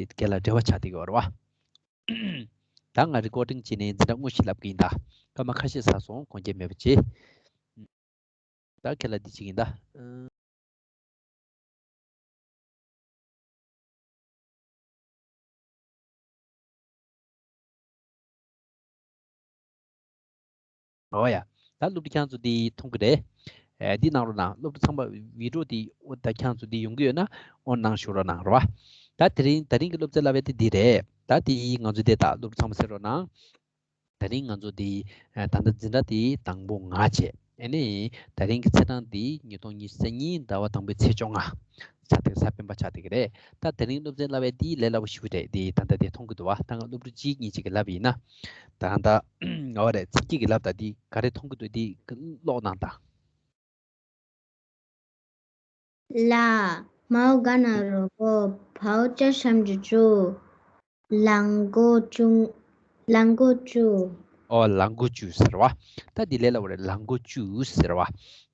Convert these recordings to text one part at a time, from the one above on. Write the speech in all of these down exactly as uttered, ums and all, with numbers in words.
དེ་ག་ལ་འབྲེལ་བ་ཆགས་བསྡད་ཀྱི་ཡོད་རེད་བ། ད་ང་རི་ཀོར་ཌིང་བྱས་ནས་འཛིན་གྲྭ་དངོས་གཞི་ལབ་ཀྱི་ཡིན་ད། སྐར་མ་ཁ་ཤས་ཟ་སོང་། དགོངས་འགལ་མེད་པ་བྱེད། ད་ཁྱེད་ལ་འདི་གཅིག་ཡིན་ད། ཨོ་ཡ། ད་སློབ་ཕྲུག་ཁྱེད་ཚོ་འདི་མཐོང་གི་རེད། ཨེ་འདི་གནང་རོགས་གནང་། སློབ་ཕྲུག་ཚང་མ་བི་ཌི་ཡོ་འདི་ཨོ་ད་ཁྱེད་ཚོ་འདི་ཡོང་གི་ཡོད་ན་ཨོན་གནང་ཞུ་རོགས་གནང་རོགས། ད་དེ་རིང་ད་རིང་གི་སློབ་ཚན་བསླབ་ཡ་དེ་འདི་རེད། ད་དེ་ང་ཚོ་དེ་ད་སློབ་ཕྲུག་ཚང་མ་གསན་རོགས་གནང་། ད་རིང་ང་ཚོ་འདི་ཨ་ད་ལྟ་འཛིན་གྲྭ་འདི་དང་པོ་ང་བྱས། ཨ་ནི་ད་རིང་གི་ཚེས་གྲངས་འདི་ཉིས་སྟོང་ཉི་ཤུ་རྩ་གཉིས་ཟླ་བ་དང་པོའི་ཚེས་བཅོ་ལྔ། ཆ་དེ་གཟའ་སྤེན་པ་ཆགས་བསྡད་ཀྱི་རེད། ད་དེ་རིང་སློབ་ཚན་བསླབ་ཡ་འདི་ལས་སླ་པོ་ཞེ་པོ་རེད། འདི་ད་ལྟ་འདི་མཐོང་གི་འདུག་བ། ད་ང་སློབ་ཕྲུག་གཅིག་གཉིས་གཅིག་གིས་ལབ་ཡིན་ན། ད་ད་ཨོ་རེད། ཚིག་གཅིག་གིས་ལབ་ད། འདི་ག་རེ་མཐོང་གི་འདུག་འདི་ཀློག་གནང་ད། ལ། མའོ་ག་ན་རོ་གོ། བའོ་ཅ་ཞབས་ཀྱུ་ཅུ། ལ་མགོ་ཅུ། ལ་མགོ་ཅུ། ཨོ་ལ་མགོ་ཅུ་ཟེར་བ། ད་འདི་ལས་སླ་པོ་རེད། ལ་མགོ་ཅུ་ཟེར་བ།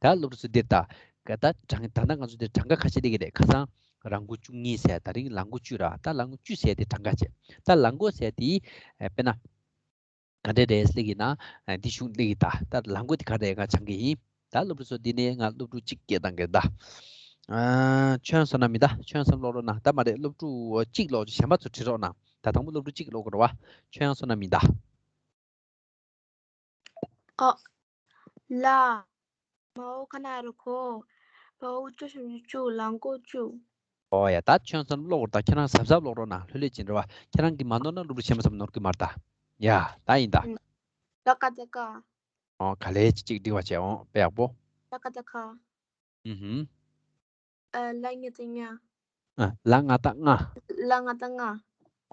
ད་སློབ་ཕྲུག་ཚོ་འདིར་ད། ག་ད་གྲངས་ད་ལྟ་ང་ཚོ་འདིར་གྲངས་ཀ་ཁ་ཤས་སླེབས་ཀྱི་རེད། ཁ་སང་རང་མགོ་བཅུ་གཉིས་ཟེར། ད་རིང་ལ་མགོ་བཅུ་ར། ད་ལ་མགོ་བཅུ་ཟེར་དེ་གྲངས་ཀ་བྱས། ད་ལ་མགོ་ཟེར་དེ་ཨེ་དཔེར་ན། ག་འདྲ་རེད་སླེབས་ཀྱི་ན། ཨ་འདི་གཞུང་སླེབས་ཀྱི་ད། ད་ལ་མགོ་དེ་ག་རེ་ང་སྦྱང་གི་ཡིན། ད་སློབ་ཕྲུག་ཚོ་འདི་ནས་ང་སློབ་ཕྲུག་གཅིག་སྐད་བཏང་གི་ད། ཨ་ཁྱོད་བསམ་ན་མི་ད། ཁྱོད་བསམ་ཀློག་རོགས་གནང་། ད་མ་རེད། སློབ་ཕྲུག་གཅིག་ཀློག་གཞན་པ་ཚོ་བྲིས་རོགས་གནང་། ད་དང་པོ་སློབ་ཕྲུག་གཅིག་ཀློག་དགོས་རེད་བ། ཁྱོད་བསམ་ན་མི་ད། ཨ། ལ། མའོ་ག་ན་རོ་གོ། བའོ་ཅ་ཞབས་ཀྱུ་ཅུ། ལ་མགོ་ཅུ། ཨོ་ཡ། ད་ཁྱོད་ཚོ་ཀློག་དགོས་རེད་ད། ཁྱེད་རང་གཟབ་གཟབ་ཀློག་རོགས་གནང་། ལྷོད་ལྷོད་བྱས་རེད་བ། ཁྱེད་རང་གིས་མ་ནོར་ན་སློབ་ཕྲུག་གཞན་པ་ཚོ་ནོར་གི་མ་རེད་ད། ཡ་ད་ཡིན་ད། ཨུ། ལ་ཀ་བཏགས་ལྐ། ཨོ་ག་ལེ་གཅིག་གཅིག་འགྲིག་པ་བྱས། ཨོ་དཔེ་ཡག་པོ། ལ་ཀ་བཏགས་ལྐ། ཨུ་ཧུམ། ཨ་ལ་ཉ་བཏགས་ལྔ། ཨ་ལ་ང་བཏགས་ལྔ། ལ་ང་བཏགས་ལྔ།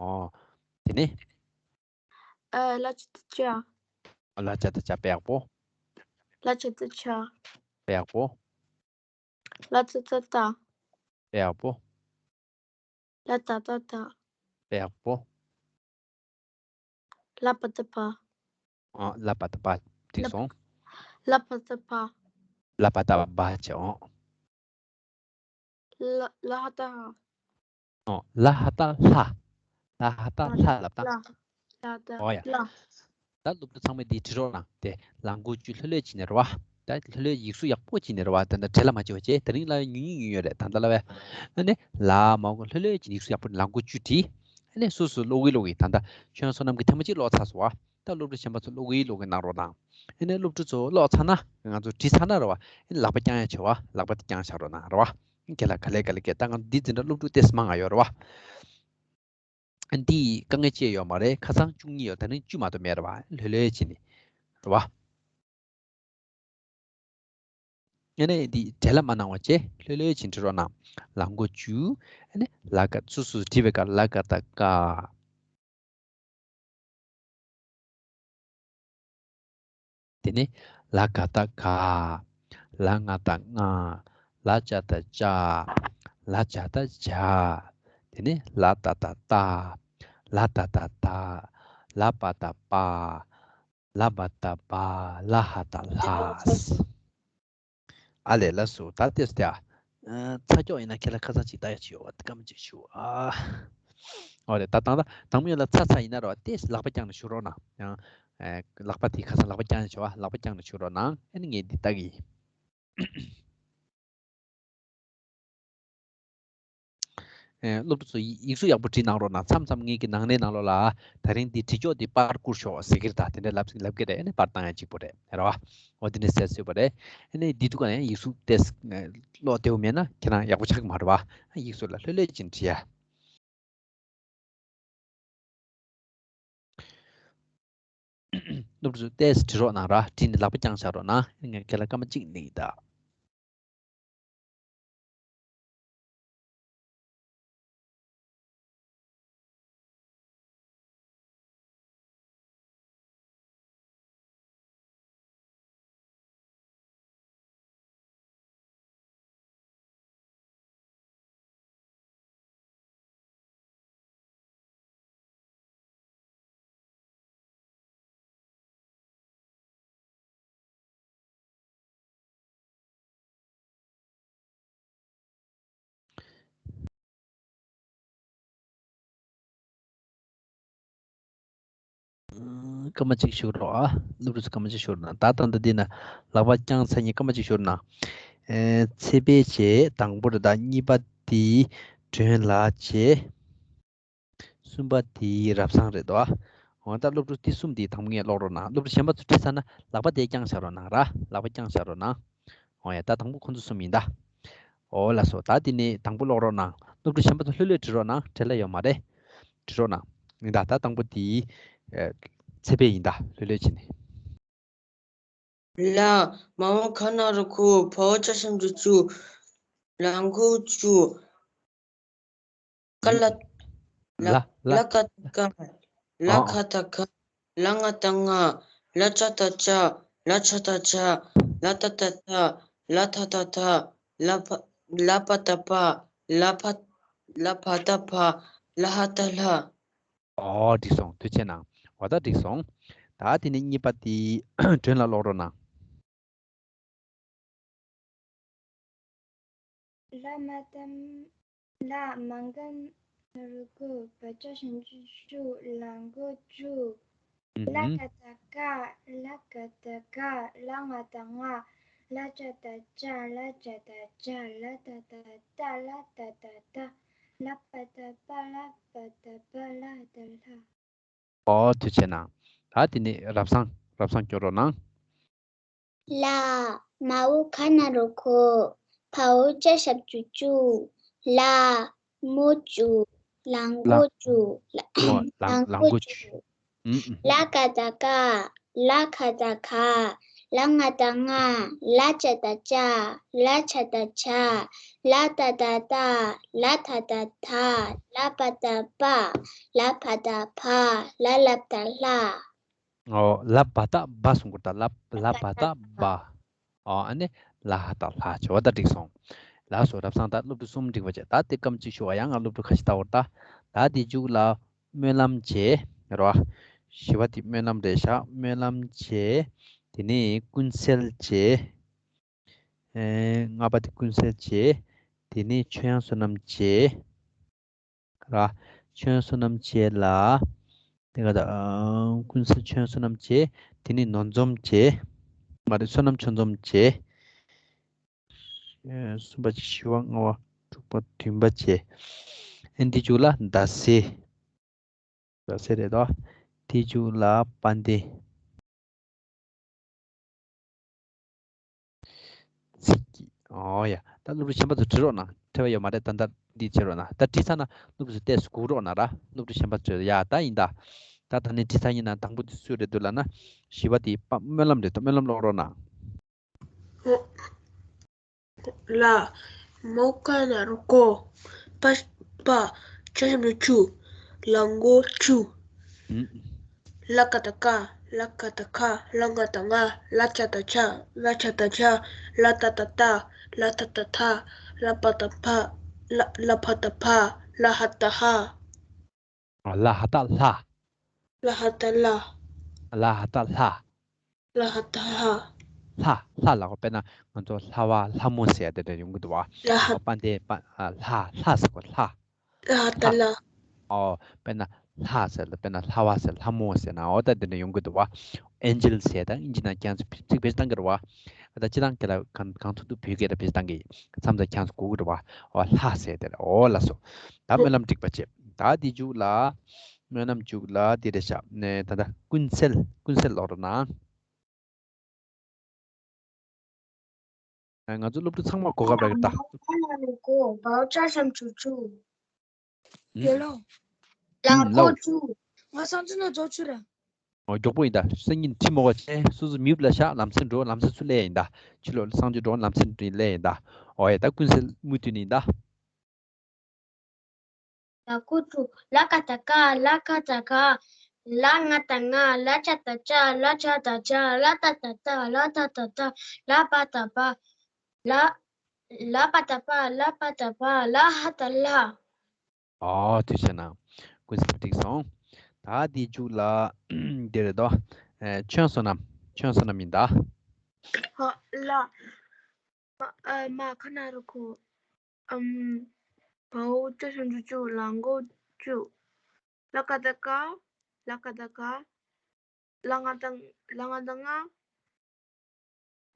ཨོ། དེ་ནས། ཨ་ལ་ཅ་བཏགས་ལྕ། ཨ་ལ་ཅ་བཏགས་ལྕ། དཔེ་ཡག་པོ། ལ་ཅ་བཏགས་ལྕ། དཔེ་ཡག་པོ། ལ་ཏ་བཏགས་ལྟ། དཔེ་ཡག་པོ། ལ་ཏ་བཏགས་ལྟ། དཔེ་ཡག་པོ། ལ་པ་བཏགས་ལྤ། ཨ་ལ་པ་བཏགས་ལྤ། འགྲིག་སོང་། ལ་པ་བཏགས་ལྤ། ལ་པ་བཏགས་ལྤ་བྱས། ཨོ། ལ་ལ་ཧ་བཏགས་ལྷ། ཨོ་ལ་ཧ་བཏགས་ལྷ། ལ་ཧ་བཏགས་ལྷ་ལབ་ད། ལ་ལ་བཏགས་ཨོ་ཡ། ལྷ། ད་སློབ་ཕྲུག་ཚང་མས་འདི་བྲིས་རོགས་གནང་། དེ་ལ་མགོ་བཅུ་ལྷོད་ལྷོད་བྱས་ནས་རེད་བ། ད་ལྷོད་ལྷོད་ཡིག་གཟུགས་ཡག་པོ་བྱས་ནས་རེད་བ། ད་ད་བྲེལ་བ་མ་བྱེད་པ་བྱས། དེ་རིང་ལབ་ཡ་ཉུང་ཉུང་ཉུང་ཉུང་རེད། ད་ད་ལབ་ཡ། ཨ་ནི་ལ་མ་གོ་ལྷོད་ལྷོད་བྱས་ནས་ཡིག་གཟུགས་ཡག་པོ་ལ་མགོ་བཅུ་བྲིས། ཨ་ནི་སོ་སོ་ཀློག་གི་ཀློག་གི། ད་ད་ཁྱོད་བསོད་ནམས་ཀྱིས་ཐེངས་མ་གཅིག་ཀློག་ཚར་སོང་བ། ད་སློབ་ཕྲུག་གཞན་པ་ཚོ་ཀློག་གི་ཀློག་གི་གནང་རོགས་གནང་། ཨ་ནི་སློབ་ཕྲུག་ཚོ་ཀློག་ཚར་ན་ང་ཚོ་བྲིས་ཚར་ན་རེད་བ། ཨ་ནི་ལག་པ་བརྐྱང་ཡ་བྱེད་བ། ལག་པ་དེ་བརྐྱང་བཞག་རོགས་གནང་རེད་བ། ཁྱེད་ལ་ག་ལེ་ག་ལེ་སྐད། ད་ང་འདི་འཛིན་གྲྭ་སློབ་ཕྲུག་ཏོག་ཙམ་མང་ང་ཡོད་རེད་བ། འདི་དཀའ་ངལ་ཅི་ཡང་ཡོད་མ་རེད། ཁ་སང་བཅུ་གཉིས་ཡོད། ད་རིང་བཅུ་མ་གཏོགས་མེད་རེད་བ། ལྷོད་ལྷོད་བྱས་ནས་རེད་བ། ཨ་ནི་འདི་བྲེལ་བ་མ་གནང་བ་བྱས། ལྷོད་ལྷོད་བྱས་ནས་བྲིས་རོགས་གནང་། ལ་མགོ་བཅུ། ཨ་ནི་ལ་ཀ་སོ་སོ་བྲིས་པའི་སྐབས་ལ་ཀ་བཏགས་ལྐ། དེ་ནས་ལ་ག་བཏགས་ལྒ། ལ་ང་བཏགས་ལྔ། ལ་ཅ་བཏགས་ལྕ། ལ་ཇ་བཏགས་ལྗ། དེ་ནས་ལ་ཏ་བཏགས་ལྟ། ལ་ད་བཏགས་ལྡ། ལ་པ་བཏགས་ལྤ། ལ་བ་བཏགས་ལྦ། ལ་ཧ་བཏགས་ལྷ། ཨ་ལས། ལགས་སོ། ད་ལྟོས་ཏེ་ཨ། ཨ། ཚ་ཀྱོག་ཡིན་ན་ཁྱེད་ལ་ཁ་སང་ཅིག་ལྟ་ཡ་ཅིག་ཡོད་པ། སྐར་མ་གཅིག་ཞུ་ཨ། ཨོ་རེད། ད་དང་ད་དང་པོ་ཡིན་ལ་ཚ་ཚ་ཡིན་ན་རོ། ཏོག་ཙམ་ལག་པ་བརྐྱངས་ནས་ཞུ་རོགས་གནང་། ཡང་། ཨ། ལག་པ་དེ་ཁ་སང་ལག་པ་བརྐྱངས་ནས་ཞུ་བ། ལག་པ་བརྐྱངས་ནས་ཞུ་རོགས་གནང་། ཨ་ནི་ངས་འདི་ལྟ་གི་ཡིན། ཨེ། སློབ་ཕྲུག་ཚོ་ཡིག་གཟུགས་ཡག་པོ་བྲིས་གནང་རོགས་གནང་། མཚམས་མཚམས་ངེད་ཀྱི་ནང་ལས་ནང་ལོགས་ལ་ད་རིང་འདི་བྲིས་ཀྱོག་འདི་པར་བསྐུར་ཤོག་ཟེར་གྱི་རེད། ད་དེ་འདྲ་ལབ་ལབ་ཀྱི་རེད། ཨ་ནི་པར་བཏང་ཡ་གཅིག་པོ་རེད། རེད་བ། འོ་དེ་ནས་ཟེར་སྲིད་པ་རེད། ཨ་ནི་འདི་འདུག་ག་ནས་ཡིག་གཟུགས་ཏོག་ཙམ་ཀློག་བདེ་བོ་མེད་ན་ཁྱེད་རང་ཡག་པོ་ཆགས་ཀྱི་མ་རེད་བ། ཡིག་གཟུགས་ལ་ལྷོད་ལྷོད་ཅིག་བྲིས་ཡ། སློབ་ཕྲུག་ཚོ་ཏོག་ཙམ་བྲིས་རོགས་གནང་ར། བྲིས་ནས་ལག་པ་བརྐྱངས་བཞག་རོགས་གནང་། ངས་ཁྱེད་ལ་སྐར་མ་གཅིག་གླེང་གི་ད། སྐར་མ་གཅིག་ཤོར་རོགས་ཨ། སློབ་ཕྲུག་ཚོ་སྐར་མ་གཅིག་ཤོར་ན། ད་ད་ལྟ་འདི་ན་ལག་པ་བརྐྱངས་ཚར་ཉིན་སྐར་མ་གཅིག་ཤོར་ན། ཨེ་ཚེ་འཕེལ་བྱས་དང་པོ་རེད། ད་གཉིས་པ་དེ་སྒྲོན་ལགས་བྱས། གསུམ་པ་དེ་རབ་བཟང་རེད་དོ། འོ་ད་སློབ་ཕྲུག་དེ་གསུམ་དེ་དང་པོ་ངས་ཀློག་རོགས་གནང་། སློབ་ཕྲུག་གཞན་པ་ཚོ་བྲིས་ཚར་ན་ལག་པ་དེ་བརྐྱངས་བཞག་རོགས་གནང་ར། ལག་པ་བརྐྱངས་བཞག་རོགས་གནང་། འོ་ཡ་ད་དང་པོ་ཁོང་ཚོ་གསུམ་ཡིན་ད། འོ་ལགས་སོ། ད་དེ་ནས་དང་པོ་ཀློག་རོགས་གནང་། སློབ་ཕྲུག་གཞན་པ་ཚོ་ལྷོད་ལྷོད་བྲིས་རོགས་གནང་། བྲེལ་བ་ཡོད་མ་རེད། བྲིས་རོགས་གནང་། ཡིན་ད། ད་དང་པོ་དེ་ཨེ་ཚེ་འཕེལ་ཡིན་ད། ལྷོད་ལྷོད་བྱས་ནས། ལ། མ་འོག་ཁ་ན་རོ་ཁོ། བ་འོག་ཅ་ཞབས་ཀྱུ་ཅུ། ལ་མགོ་ཅུ། ཀ་ལ། ལ། ལ་ལ། ཀ་ད་ཀ། ལ་ཨ། ཁ་ད་ཁ། ལ་ང་ད་ང་། ལ་ཅ་ད་ཅ། ལ་ཆ་ད་ཆ། ལ་ད་ད་ད། ལ་ཐ་ད་ཐ། ལ་བ། ལ་བ་ད་བ། ལ་བ། ལ་བ་ད་བ། ལ་ཧ་ད་ལྷ། ཨོ་འགྲིག་སོང་། ཐུགས་རྗེ་གནང་། འོ་ད་འགྲིག་སོང་། ད་དེ་ནས་གཉིས་པ་དེ་སྒྲོན་ལ་ཀློག་རོགས་གནང་། ལ་མ་ཏམ། ལ་མ་ག་ན་རོ་གོ། བ་ཅ་ཞབས་ཀྱུ་བཅུ། ལ་མགོ་བཅུ། ལ་ཀ་ད་ཀ། ལ་ཀ་ད་ཀ། ལ་ང་ད་ང་། ལ་ཅ་ད་ཅ། ལ་ཅ་ད་ཅ། ལ་ད་ད་ད། ལ་ད་ད་ད། ལ་པ་ད་པ། ལ་པ་ད་པ། ལ་ད་ལྷ། ཨོ་ཐུགས་རྗེ་གནང་། ད་དེ་ནས་རབ་བཟང་། རབ་བཟང་སྐྱོར་རོགས་གནང་། ལ། མ་འོག་ཁ་ན་རོ་ཁོ། བ་འོག་ཅ་ཞབས་ཀྱུ་ཅུ། ལ། མོ་བཅུ། ལ་མགོ་བཅུ། ལ། ཨོ་ལ། ལ་མགོ་བཅུ། ཨུམ་ཨུམ། ལ་ཀ་ད་ཀ། ལ་ཁ་ད་ཁ། ལ་ང་ད་ང་། ལ་ཅ་ད་ཅ། ལ་ཆ་ད་ཆ། ལ་ད་ད་ད། ལ་ཐ་ད་ཐ། ལ་པ་ད་པ། ལ་ཕ་ད་ཕ། ལ་ལ་ད་ལྷ། ཨོ་ལ་བ་ད་བ་གསུང་དགོས་ད། ལ་ལ་བ་ད་བ། ཨོ་ཨ་ནི་ལ་ཧ་ད་ལྷ་བྱས་པ་ད་འགྲིག་སོང་། ལགས་སོ། རབ་བཟང་། ད་སློབ་ཕྲུག་གསུམ་འགྲིག་པ་བྱས། ད་དེ་སྐར་མ་གཅིག་ཤོར་བ། ཡང་ང་སློབ་ཕྲུག་ཁ་ཤས་ལྟ་བར་ལྟ། ད་དེ་མཇུག་ལ་སྨོན་ལམ་བྱས་རོ། བཞི་པ་དེ་སྨོན་ལམ་རེད་ཤག་སྨོན་ལམ་བྱས། དེ་ནས་ཀུན་གསལ་བྱས། ཨེ། ལྔ་པ་དེ་ཀུན་གསལ་བྱས། དེ་ནས་ཆོས་དབྱངས་བསོད་ནམས་བྱས། ར། ཆོས་དབྱངས་བསོད་ནམས་བྱས་ལ། དེ་ག་ད། ཨ། ཀུན་གསལ་ཆོས་དབྱངས་བསོད་ནམས་བྱས། དེ་ནས་ནོར་འཛོམས་བྱས། མ་རེད། བསོད་ནམས་ཆོས་འཛོམས་བྱས། ཨེ། གསུམ་པ་བྱས། བཞི་པ། ལྔ་པ། དྲུག་པ། བདུན་པ་བྱས། ཨེ་འདི་མཇུག་ལ་ཟླ་ཟེར། ཟླ་ཟེར་རེད་དོ། དེ་མཇུག་ལ་དཔལ་ལྡན། ཚིག་གི། ཨོ་ཡ། ད་སློབ་ཕྲུག་གཞན་པ་ཚོ་བྲིས་རོགས་གནང་། བྲེལ་བ་ཡོད་མ་རེད། ད་ལྟ་འདི་བྱེད་རོགས་གནང་། ད་བྲིས་ཚར་ན་སློབ་ཕྲུག་ཚོ་ཏོག་ཙམ་སྒུག་རོགས་གནང་ར། སློབ་ཕྲུག་གཞན་པ་ཚོ་ཡ་ད་ཡིན་ད། ད་ད་ནི་བྲིས་ཚར་ཡིན་ན་དང་པོ་དེ་སུ་རེད་འདུག་ལབ་ན། བཞི་པ་དེ་པ་སྨོན་ལམ་རེད་དོ། སྨོན་ལམ་ཀློག་རོགས་གནང་། ལ། མོ་ཀ་ན་རོ་ཀོ། པ། པ། ཅ་ཞབས་ཀྱུ་ཅུ། ལ་མགོ་བཅུ། ཨུམ། ལ་ཀ་ད་ཀ། ལ་ཁ་ད་ཁ། ལ་ང་ད་ང་། ལ་ཅ་ད་ཅ། ལ་ཆ་ད་ཆ། ལ་ཏ་ད་ཏ། ལ་ཐ་ད་ཐ། ལ་པ་ད་པ། ལ་ལ་ཕ་ད་ཕ། ལ་ཧ་ད་ཧ། ལ་ཧ་ད་ལྷ། ལ་ཧ་ད་ལྷ། ལ་ཧ་ད་ལྷ། ལ་ཧ་ད་ལྷ། ལྷ། ལྷ་ལ་གོ། དཔེར་ན་ང་ཚོ་ལྷ་བ་ལྷ་མོ་ཟེར་ཡ་དེ་འདྲ་ཡོང་གི་འདུག་བ། ལ་ཧ། དཔལ་ལྡན་པ། ལྷ། ལྷ་ཟེར་གོ། ལྷ། ལ་ཧ་ད་ལྷ། ལྷ། ཨོ། དཔེར་ན་ལྷ་ཟེར་ལ། དཔེར་ན་ལྷ་བ་ཟེར། ལྷ་མོ་ཟེར་ན། འོ་ད་དེ་འདྲ་ཡོང་གི་འདུག་བ། ཨེན་ཇེལ་ཟེར་ད་ཨིན་ཇི་ནང་ཁྱེད་ཚོ་ཚིག་བེད་སྤྱོད་བཏང་གི་རེད་བ། ད་སྤྱིར་བཏང་ཁྱེད་ལ་གང་གང་ཐུབ་ཐུབ་བོད་སྐད་ལ་བེད་སྤྱོད་བཏང་གི་ཡིན། མཚམས་མཚམས་ཁྱེད་ཚོ་གོ་གི་རེད་བ། འོ་ལྷ་ཟེར་དེ་རེད། འོ་ལགས་སོ། ད་སྨོན་ལམ་འགྲིག་པ་བྱེད། ད་དེ་མཇུག་ལ། སྨོན་ལམ་མཇུག་ལ་དེ་རེད་ཤག་ནས་ད་ད་ཀུན་གསལ། ཀུན་གསལ་ཀློག་རོགས་གནང་། ང་ཚོ་སློབ་ཕྲུག་ཚང་མ་གོ་སྐབས་རག་གི་ད། ཁ་ན་རོ་ཀོ། བ་འོག་ཅ་ཞབས་ཀྱུ་ཅུ། ཡོད་ལོ། ལ་མགོ་བཅུ། ང་སང་ཚུན་ན་རྫོགས་ཆུ་ར། ཨོ་མགྱོགས་པོ་ཡིན་ད། སང་ཉིན་ཁྲིད་མོ་བ་ཆེ་སོ་སོ་མིབ་ལ་ཤག་ལམ་སེང་འགྲོ། ལམ་སེང་ཚུར་སླེབས་ཡིན་ད། ཕྱི་ལོགས་སང་ཉིན་འགྲོ་ལམ་སེང་འགྲོ་སླེབས་ཡིན་ད། ཨོ་ཡ་ད་ཀུན་གསལ་མུ་མཐུད་ཡིན་ད། ལ་མགོ་བཅུ། ལ་ཀ་ད་ཀ། ལ་ཁ་ད་ཁ། ལ་ང་ད་ང་། ལ་ཅ་ད་ཅ། ལ་ཆ་ད་ཆ། ལ་ཏ་ད་ཏ། ལ་ཐ་ད་ཐ། ལ་པ་ད་པ། ལ་ལ་པ་ད་པ། ལ་པ་ད་པ། ལ་ཧ་ད་ལྷ། ཨོ་ཐུགས་རྗེ་གནང་། ཀུན་གསལ་འགྲིག་སོང་། ད་དེའི་མཇུག་ལ་འདི་རེད་དོ། ཨེ། ཆོས་བསོད་ནམས། ཆོས་བསོད་ནམས་ཡིན་ད། ཧ་ལ། མ་ཨ་མ་ཁ་ན་རོ་ཁོ། ཨམ། བ་འོག་ཅ་ཞབས་ཀྱུ་ཅུ། ལ་མགོ་བཅུ། ལ་ཀ་ད་ཀ། ལ་ཁ་ད་ཁ། ལ་ང་ད་ལ་ང་ད་ང་།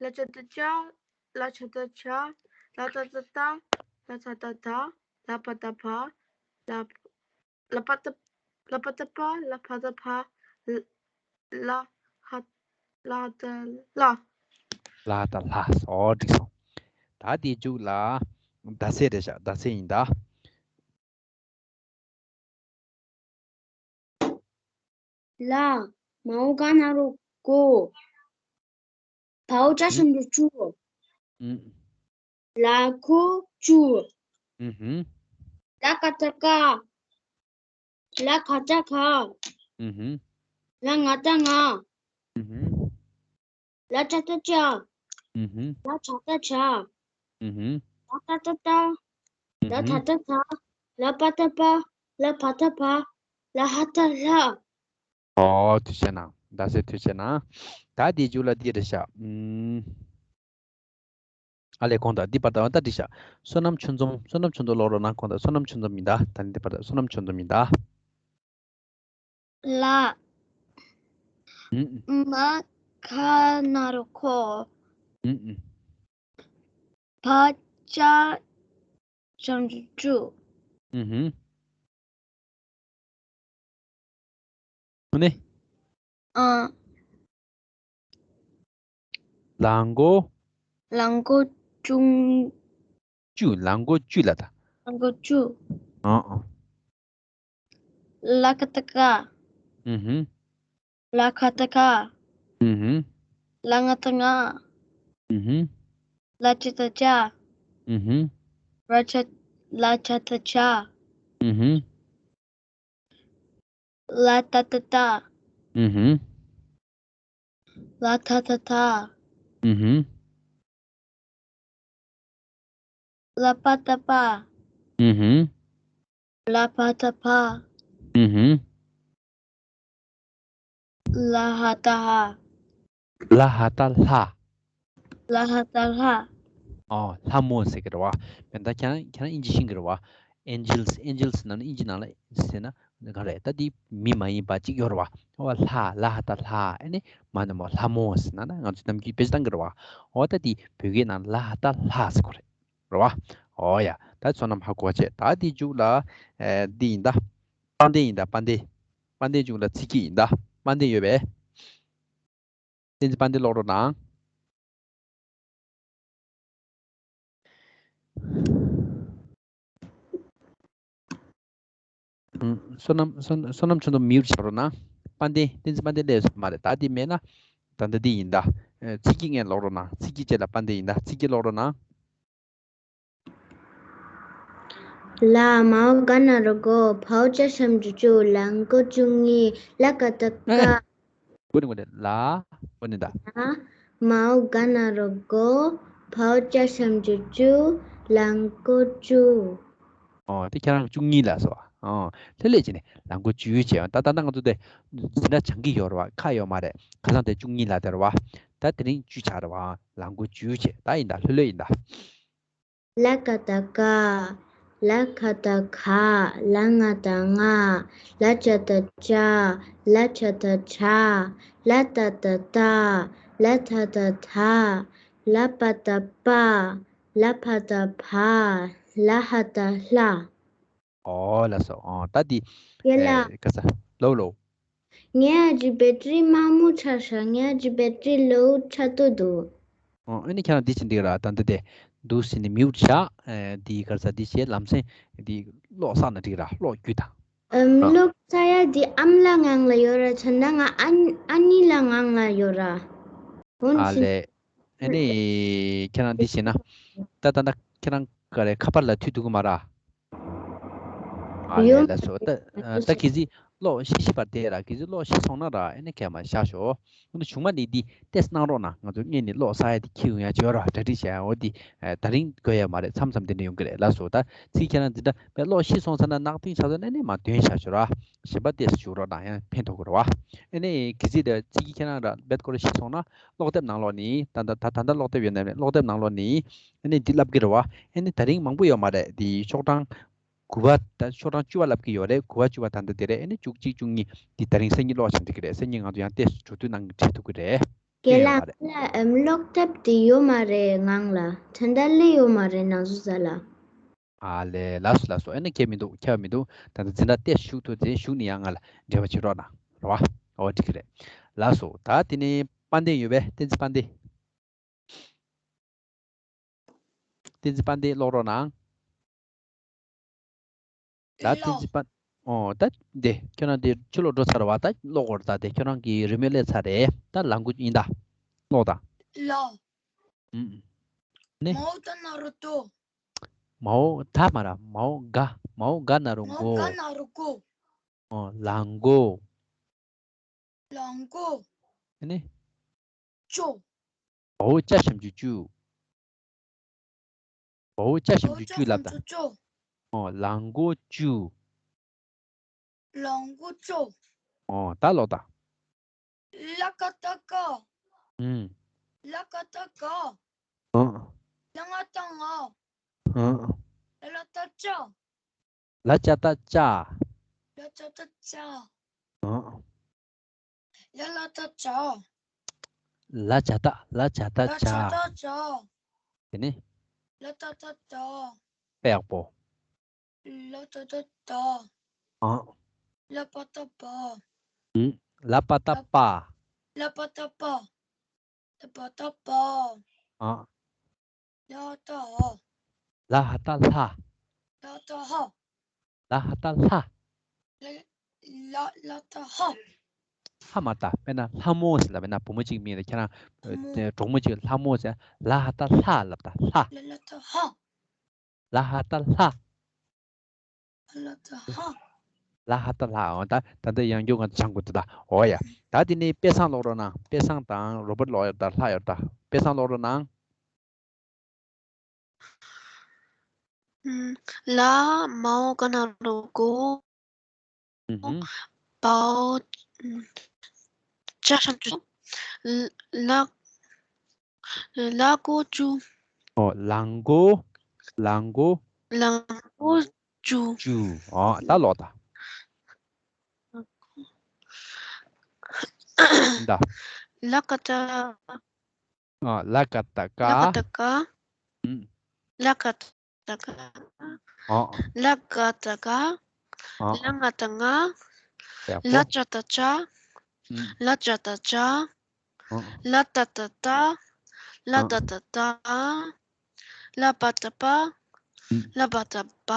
ལ་ཅ་ད་ཅ། ལ་ཆ་ད་ཆ། ལ་ཏ་ད་ཏ། ལ་ཐ་ད་ཐ། ལ་པ་ད་པ། ལ་ལ་པ་ད་ལ་པ་ད་པ། ལ་ཕ་ད་ཕ། ལ་ལ་ཧ་ལ་ད་ལ། ལ་ད་ལྷ། ཨོ་འགྲིག་སོང་། ད་དེའི་མཇུག་ལ་ཟླ་ཚེས་རེད་ཤག་ཟླ་ཚེས་ཡིན་ད། ལ། མའོ་ག་ན་རོ་གོ། བའོ་ཅ་ཞབས་ཀྱུ་ཅུ། ཨུ། ལ་གོ་ཅུ། ཨུ་ཧུམ། ལ་ག་ད་ག། ལ་ག་ད་ག། ཨུ་ཧུམ། ལ་ང་ད་ང་། ཨུ་ཧུམ། ལ་ཅ་ད་ཅ། ཨུ་ཧུམ། ལ་ཆ་ད་ཆ། ཨུ་ཧུམ། ལ་ཏ་ད་ཏ། ལ་ཐ་ད་ཐ། ལ་པ་ད་པ། ལ་ཕ་ད་ཕ། ལ་ཧ་ད་ལྷ། ཨོ་ཐུགས་རྗེ་གནང་། ཟླ་ཚེས་ཐུགས་རྗེ་གནང་། ད་དེའི་མཇུག་ལ་འདི་རེད་ཤག་ཨུམ། ཨ་ལས་གོང་དང་འདི་བར་དུ་ད་འགྲིག་ཤག་བསོད་ནམས་ཆོས་འཛོམས། བསོད་ནམས་ཆོས་འཛོམས་ཀློག་རོགས་གནང་། གོང་དང་བསོད་ནམས་ཆོས་འཛོམས་ཡིན་ད། ད་འདི་བར་དུ་བསོད་ནམས་ཆོས་འཛོམས་ཡིན་ད། ལ། ཨུ། མ་ག་ན་རོ་གོ། ཨུ། བ་ཅ་ཞབས་ཀྱུ་ཅུ། ཨུ་ཧུམ། ཨ་ནི། ཨ། ལ་མགོ། ལ་མགོ་ཅུང་། ཅུ། ལ་མགོ་ཅུ་ལ་ད། ལ་མགོ་ཅུ། ཨ་ཨ། ལ་ག་ད་ག། ཨུ་ཧུམ། ལ་ག་ད་ག། ཨུ་ཧུམ། ལ་ང་ད་ང་། ཨུ་ཧུམ། ལ་ཅ་ད་ཅ། ཨུ་ཧུམ། ར་ཅ། ལ་ཅ་ད་ཅ། ཨུ་ཧུམ། ལ་ཏ་ད་ཏ། ཨུ་ཧུམ། ལ་ཐ་ད་ཐ། ཨུ་ཧུམ། ལ་པ་ད་པ། ཨུ་ཧུམ། ལ་ཕ་ད་ཕ། ཨུ་ཧུམ། ལ་ཧ་ད་ཧ། ལ་ཧ་ད་ལྷ། ལ་ཧ་ད་ལྷ། ཨོ་ལྷ་མོ་ཟེར་གི་རེད་བ། མེད་ད་ཁྱེད་རང་ཁྱེད་རང་དབྱིན་ཇི་ཤེས་གི་རེད་བ། ཨེན་ཇེལ་སི། ཨེན་ཇེལ་སི་ནང་ན་དབྱིན་ཇི་ནང་ལ་ཟེར་ན་ག་རེད། ད་འདི་མི་མ་ཡིན་པ་གཅིག་ཡོད་རེད་བ། ཨོ་ལྷ། ལ་ཧ་ད་ལྷ། ཨ་ནི་མ་ནི་མོ་ལྷ་མོ་ཟེར་ན་ན་ང་ཚོ་ནམ་རྒྱུན་བེད་སྤྱོད་བཏང་གི་རེད་བ། ཨོ་ད་འདི་བོད་སྐད་ནང་ལ་ཧ་ད་ལྷ་ཟེར་གོ་རེད། རེད་བ། ཨོ་ཡ། ད་བསོད་ནམས་ཧ་གོ་བྱས། ད་འདི་མཇུག་ལ་ཨེ་འདི་ཡིན་ད། དཔལ་ལྡན་ཡིན་ད། དཔལ་ལྡན། དཔལ་ལྡན་མཇུག་ལ་ཚིག་གི་ཡིན་ད། དཔལ་ལྡན་ཡོད་པས། བསྟན་འཛིན་དཔལ་ལྡན་ཀློག་རོགས་གནང་། ཨུམ། བསོད་ནམས་བསོད་བསོད་ནམས་ཆུ་མདོ་མིའུར་བྱ་རོགས་གནང་། དཔལ་ལྡན། བསྟན་འཛིན་དཔལ་ལྡན་སླེབས་སོང་མ་རེད། ད་འདི་མེད་ན། ད་ལྟ་འདི་ཡིན་ད། ཨེ་ཚིག་གི་ངས་ཀློག་རོགས་གནང་། ཚིག་གི་རྗེས་ལ་དཔལ་ལྡན་ཡིན་ད། ཚིག་གི་ཀློག་རོགས་གནང་། ལ་མའོ་ག་ན་རོ་གོ། བའོ་ཅ་ཞབས་ཀྱུ་ཅུ། ལ་མགོ་བཅུ་གཉིས། ལ་ག་ད་ཀ། ཨེ། གོ་ནི་གོ་ནི། ལ། གོ་ནི་ད། ལ་མའོ་ག་ན་རོ་གོ། བའོ་ཅ་ཞབས་ཀྱུ་ཅུ། ལ་མགོ་བཅུ། ཨོ་དེ་ཁྱེད་རང་བཅུ་གཉིས་ལ་སོ། ཨོ་ལྷོད་ལྷོད་བྱས་ནས་ལ་མགོ་བཅུ་བྱས། ད་ད་ལྟ་ང་ཚོ་དེ་འཛིན་གྲྭ་སྦྱང་གི་ཡོད་རེད་བ། ཁ་ཡོད་མ་རེད། ཁ་སང་དེ་བཅུ་གཉིས་ལ་དེ་རེད་བ། ད་དེ་རིང་བཅུ་ཆགས་རེད་བ། ལ་མགོ་བཅུ་བྱས། ད་ཡིན་ད། ལྷོད་ལྷོད་ཡིན་ད། ལ་ག་ད་ཀ། ལ་ག་ད་ག། ལ་ང་ད་ང་། ལ་ཅ་ད་ཅ། ལ་ཆ་ད་ཆ། ལ་ཏ་ད་ཏ། ལ་ཐ་ད་ཐ། ལ་པ་ད་པ། ལ་ཕ་ད་ཕ། ལ་ཧ་ད་ལྷ། ཨོ་ལགས་སོ། ཨོ་ད་འདི། ཡ་ལ། ཨེ་ག་ས། ལོ་ལོ། ངའི་ཨ་ཅེ་བེ་ཊི་རི་དམའ་མོ་ཆགས་ཤག་ངའི་ཨ་ཅེ་བེ་ཊི་རི་ལོ་ཆགས་ཏོ་འདུག་ཨོ་ཨ་ནི་ཁྱེད་རང་འདི་བྱེད་འགྲིག་ར། ད་འདི་དེ་འདུག་ཟེར་ནས་མིའུ་ཆགས། ཨེ་འདི་ག་ས་འདི་བྱས་ལམ་སེང་འདི་གློག་བསགས་ན་འགྲིག་ར། གློག་བརྒྱུད་དང་། ཨམ། ཨ། གློག་བསགས་ཡ་འདི་ཨ་མ་ལགས་ངང་ལ་ཡོད་ར། ད་ང་ཨ་ཨ་ནེ་ལགས་ངང་ལ་ཡོད་ར། འོན་ཨ་ཀྱང་། ལེ། ཨ་ནི་ཁྱེད་རང་འདི་བྱས་ན། ད་ད་ད་ཁྱེད་རང་ག་རེ་ཁ་པར་ལ་མཐུད་ཐུབ་ཀྱི་མ་རེད། ཨ་ལེ། ཡོད། ལགས་སོ། ད་ད་གལ་སྲིད་གློག་ཤི་ཤི་བར་བསྡད་ར། གལ་སྲིད་གློག་ཤི་སོང་ན་ར། ཨ་ནི་ཁྱེད་མ་བཞག་ཞོག་ཨ་ནི་བྱུང་མ་ནི་འདི་ཏེས་གནང་རོགས་གནང་། ང་ཚོ་སྔོན་ནས་གློག་བསགས་ཡ་དེ་ཁྱེར་ཡོང་ཡ་བྱོས་ར། གྲ་སྒྲིག་བྱས་ཡ། འོ་འདི་ད་རིང་དགོས་ཡ་མ་རེད། མཚམས་མཚམས་དེ་འདྲ་ཡོང་གི་རེད། ལགས་སོ། ད་ཚིག་ཁྱེད་རང་འཛིན་གྲྭ་བས་གློག་ཤི་སོང་ཟེར་ན་ནག་ཐིང་ཆགས་ས་ནས་ནས་མ་འདོན་བཞག་ཞོག་ར། གཞན་པ་ཏེས་བྱུག་རོགས་གནང་། ཡང་ཕན་ཐོགས་ཀྱི་རེད་བ། ཨ་ནི་གལ་སྲིད་དེ་ཚིག་ཁྱེད་རང་ར་རྦད་ཀོ་ར་ཤི་སོང་ན། ཀློག་དེབ་ནང་ལོགས་ནས། ད་ད་ད་ད་ད་ཀློག་དེབ་ཡོད་ན་མེད། ཀློག་དེབ་ནང་ལོགས་ནས་ཨ་ནི་འདི་ལབ་ཀྱི་རེད་བ། ཨ་ནི་ད་རིང་མང་པོ་ཡོད་མ་རེད། འདི་ཤོག་གྲངས་ དགུ་པ་ད་ཤོག་གྲངས་བཅུ་པ་ལབ་ཀྱི་ཡོད་རེད། དགུ་པ་བཅུ་པ་ད་ལྟ་དེ་རེད། ཨ་ནི་བཅུ་གཅིག་བཅུ་གཉིས་འདི་ད་རིང་སང་ཉིན་ཀློག་བྱ་འགྲིག་གི་རེད། སང་ཉིན་ང་ཚོ་ཡང་ཏོག་ཙམ་འགྲོ་དུས་གནང་གི་འགྲིག་ཐུབ་ཀྱི་རེད། རྒན་ལགས། ཡོད་མ་རེད། ལ་ཨམ་ཀློག་ཐབས་དེ་ཡོད་མ་རེད་ངང་ལ། དོན་དག་སླེབས་ཡོད་མ་རེད་ནང་སོ་ས་ལ། ཨ་ལས། ལགས་སོ་ལགས་སོ། ཨ་ནི་ཁྱད་མི་འདུག་ཁྱད་མི་འདུག་ད་ལྟ་འཛིན་གྲྭ་ཏོག་ཙམ་ཞུགས་ཐུབ་ཚེ་ཞུགས་ནས་ཡང་ང་ལ་འབྲེལ་བ་བྱེད་རོགས་གནང་། རེད་བ། ཨོ་འགྲིག་གི་རེད། ལགས་སོ། ད་དེ་ནས་དཔལ་ལྡན་ཡོད་པས། བསྟན་འཛིན་དཔལ་ལྡན། བསྟན་འཛིན་དཔལ་ལྡན་ཀློག་རོགས་གནང་། ད་བསྟན་འཛིན་དཔལ། ཨོ་ད་འདི་ཁྱོད་རང་འདི་ཕྱི་ལོགས་འགྲོ་ཚར་བ། ད་ཀློག་དགོས་རེད། ད་དེ་ཁྱོད་རང་གི་རི་མོ་སླེབས་ཚར་རེད། ད་ལ་མགོ་ཡིན་ད། ཀློག་དང་། ལ། ཨུམ། ནི། མའོ་ད་ན་རོ་དོ། མའོ་ད་མ་ར། མའོ་ག་མའོ་ག་ན་རོ་མའོ་མགོ་ག་ན་རོ་མགོ། ཨོ་ལ་མགོ། ལ་མགོ། ཨ་ནི། ཅོ། བའོ་ཅ་ཞབས་ཀྱུ་ཅུ། བའོ་ཅ་ཞབས་ཀྱུ་ཅུ་ལབ་དང་། ཅོ། ཨོ་ལ་མགོ་ཅུ། ལ་མགོ་ཅོ། ཨོ་ད་ཀློག་དང་། ལ་ཀ་ཏ་ཀ། ཨུམ། ལ་ཀ་ཏ་ཀ། ཨོ། ལ་ང་ཏ་ང་། ཨོ། ལ་ལ་ཏ་ལྕགས། ལ་ལྕགས་ཏ་ལྕགས། ལ་ལྕགས་ཏ་ལྕགས། ཨོ། ལ་ལ་ཏ་ལྕགས། ལ་ལྕགས་ཏ། ལ་ལྕགས་ཏ་ལ་ལྕགས་ལྕགས། ཏ་ལྕགས། དེ་ནས། ལ་ཏ་ཏ་ལྟ། དཔེ་ཡག་པོ། ལ་ཏ་ཏ་ལྟ། ཨ། ལ་པ་ཏ་པ། ཨུམ། ལ་པ་ཏ་པ། ལ་པ་ཏ་པ། ལ་པ་ཏ་པ། ཨ། ལ་ཧ་ཏ་ཧ། ལ་ཧ་ཏ་ལྷ། ལ་ཏ་ཧ། ལ་ཧ་ཏ་ལྷ། ལ་ལ་ལ་ཏ་ཧ། ལྷ་མ་ཏ། དཔེར་ན་ལྷ་མོ་ཟེར་ལབ་པ་ཡིན་ན་བུ་མོ་གཅིག་མིང་ལ་ཁྱེད་རང་ལྷ་མོ། ཨ་གྲོགས་མོ་གཅིག་ལྷ་མོ་ཟེར། ལ་ཧ་ཏ་ལྷ་ལབ་ད། ལྷ། ལ་ལ་ཏ་ཧ། ལ་ཧ་ཏ་ལྷ། ལ་ལ་ཏ་ཧ། ལ་ཧ་ཏ་ལྷ། འོ་ད་ད་ལྟ་ཡང་བསྐྱར་ང་ཚོ་སྦྱང་དགོས་འདུག་ད། འོ་ཡ། ད་དེ་ནས་དཔེ་བཟང་ཀློག་རོགས་གནང་། དཔེ་བཟང་དང་རོ་བར་ཀློག་ཡོད་ད། ལྷ་ཡོད་ད། དཔེ་བཟང་ཀློག་རོགས་གནང་། ལ་མའོ་ག་ན་རོ་མགོ། ཨུ་ཧུམ། བའོ་ཅ་ཞབས་ཀྱུ། ལ་ལ་མགོ་ཅུ། ཨོ་ལ་མགོ། ལ་མགོ། ལ་མགོ་ཅུ། ཅུ། ཨོ་ད་ཀློག་ད། ད། ལ་ཀ་ཏ། ཨ། ལ་ཀ་ཏ་ཀ། ལ་ཀ་ཏ་ཀ། ཨུམ། ལ་ཀ་ཏ་ཀ། ཨ། ལ་ཀ་ཏ་ཀ། ཨ། ལ་ང་ཏ་ང་། ཡག་པོ། ལ་ཅ་ཏ་ལྕགས། ཨུམ། ལ་ཅ་ཏ་ལྕགས། ཨ། ལ་ཏ་ཏ་ལྟ། ལ་ཏ་ཏ་ལྟ། ལ་པ་ཏ་པ། ཨུམ། ལ་པ་ཏ་པ།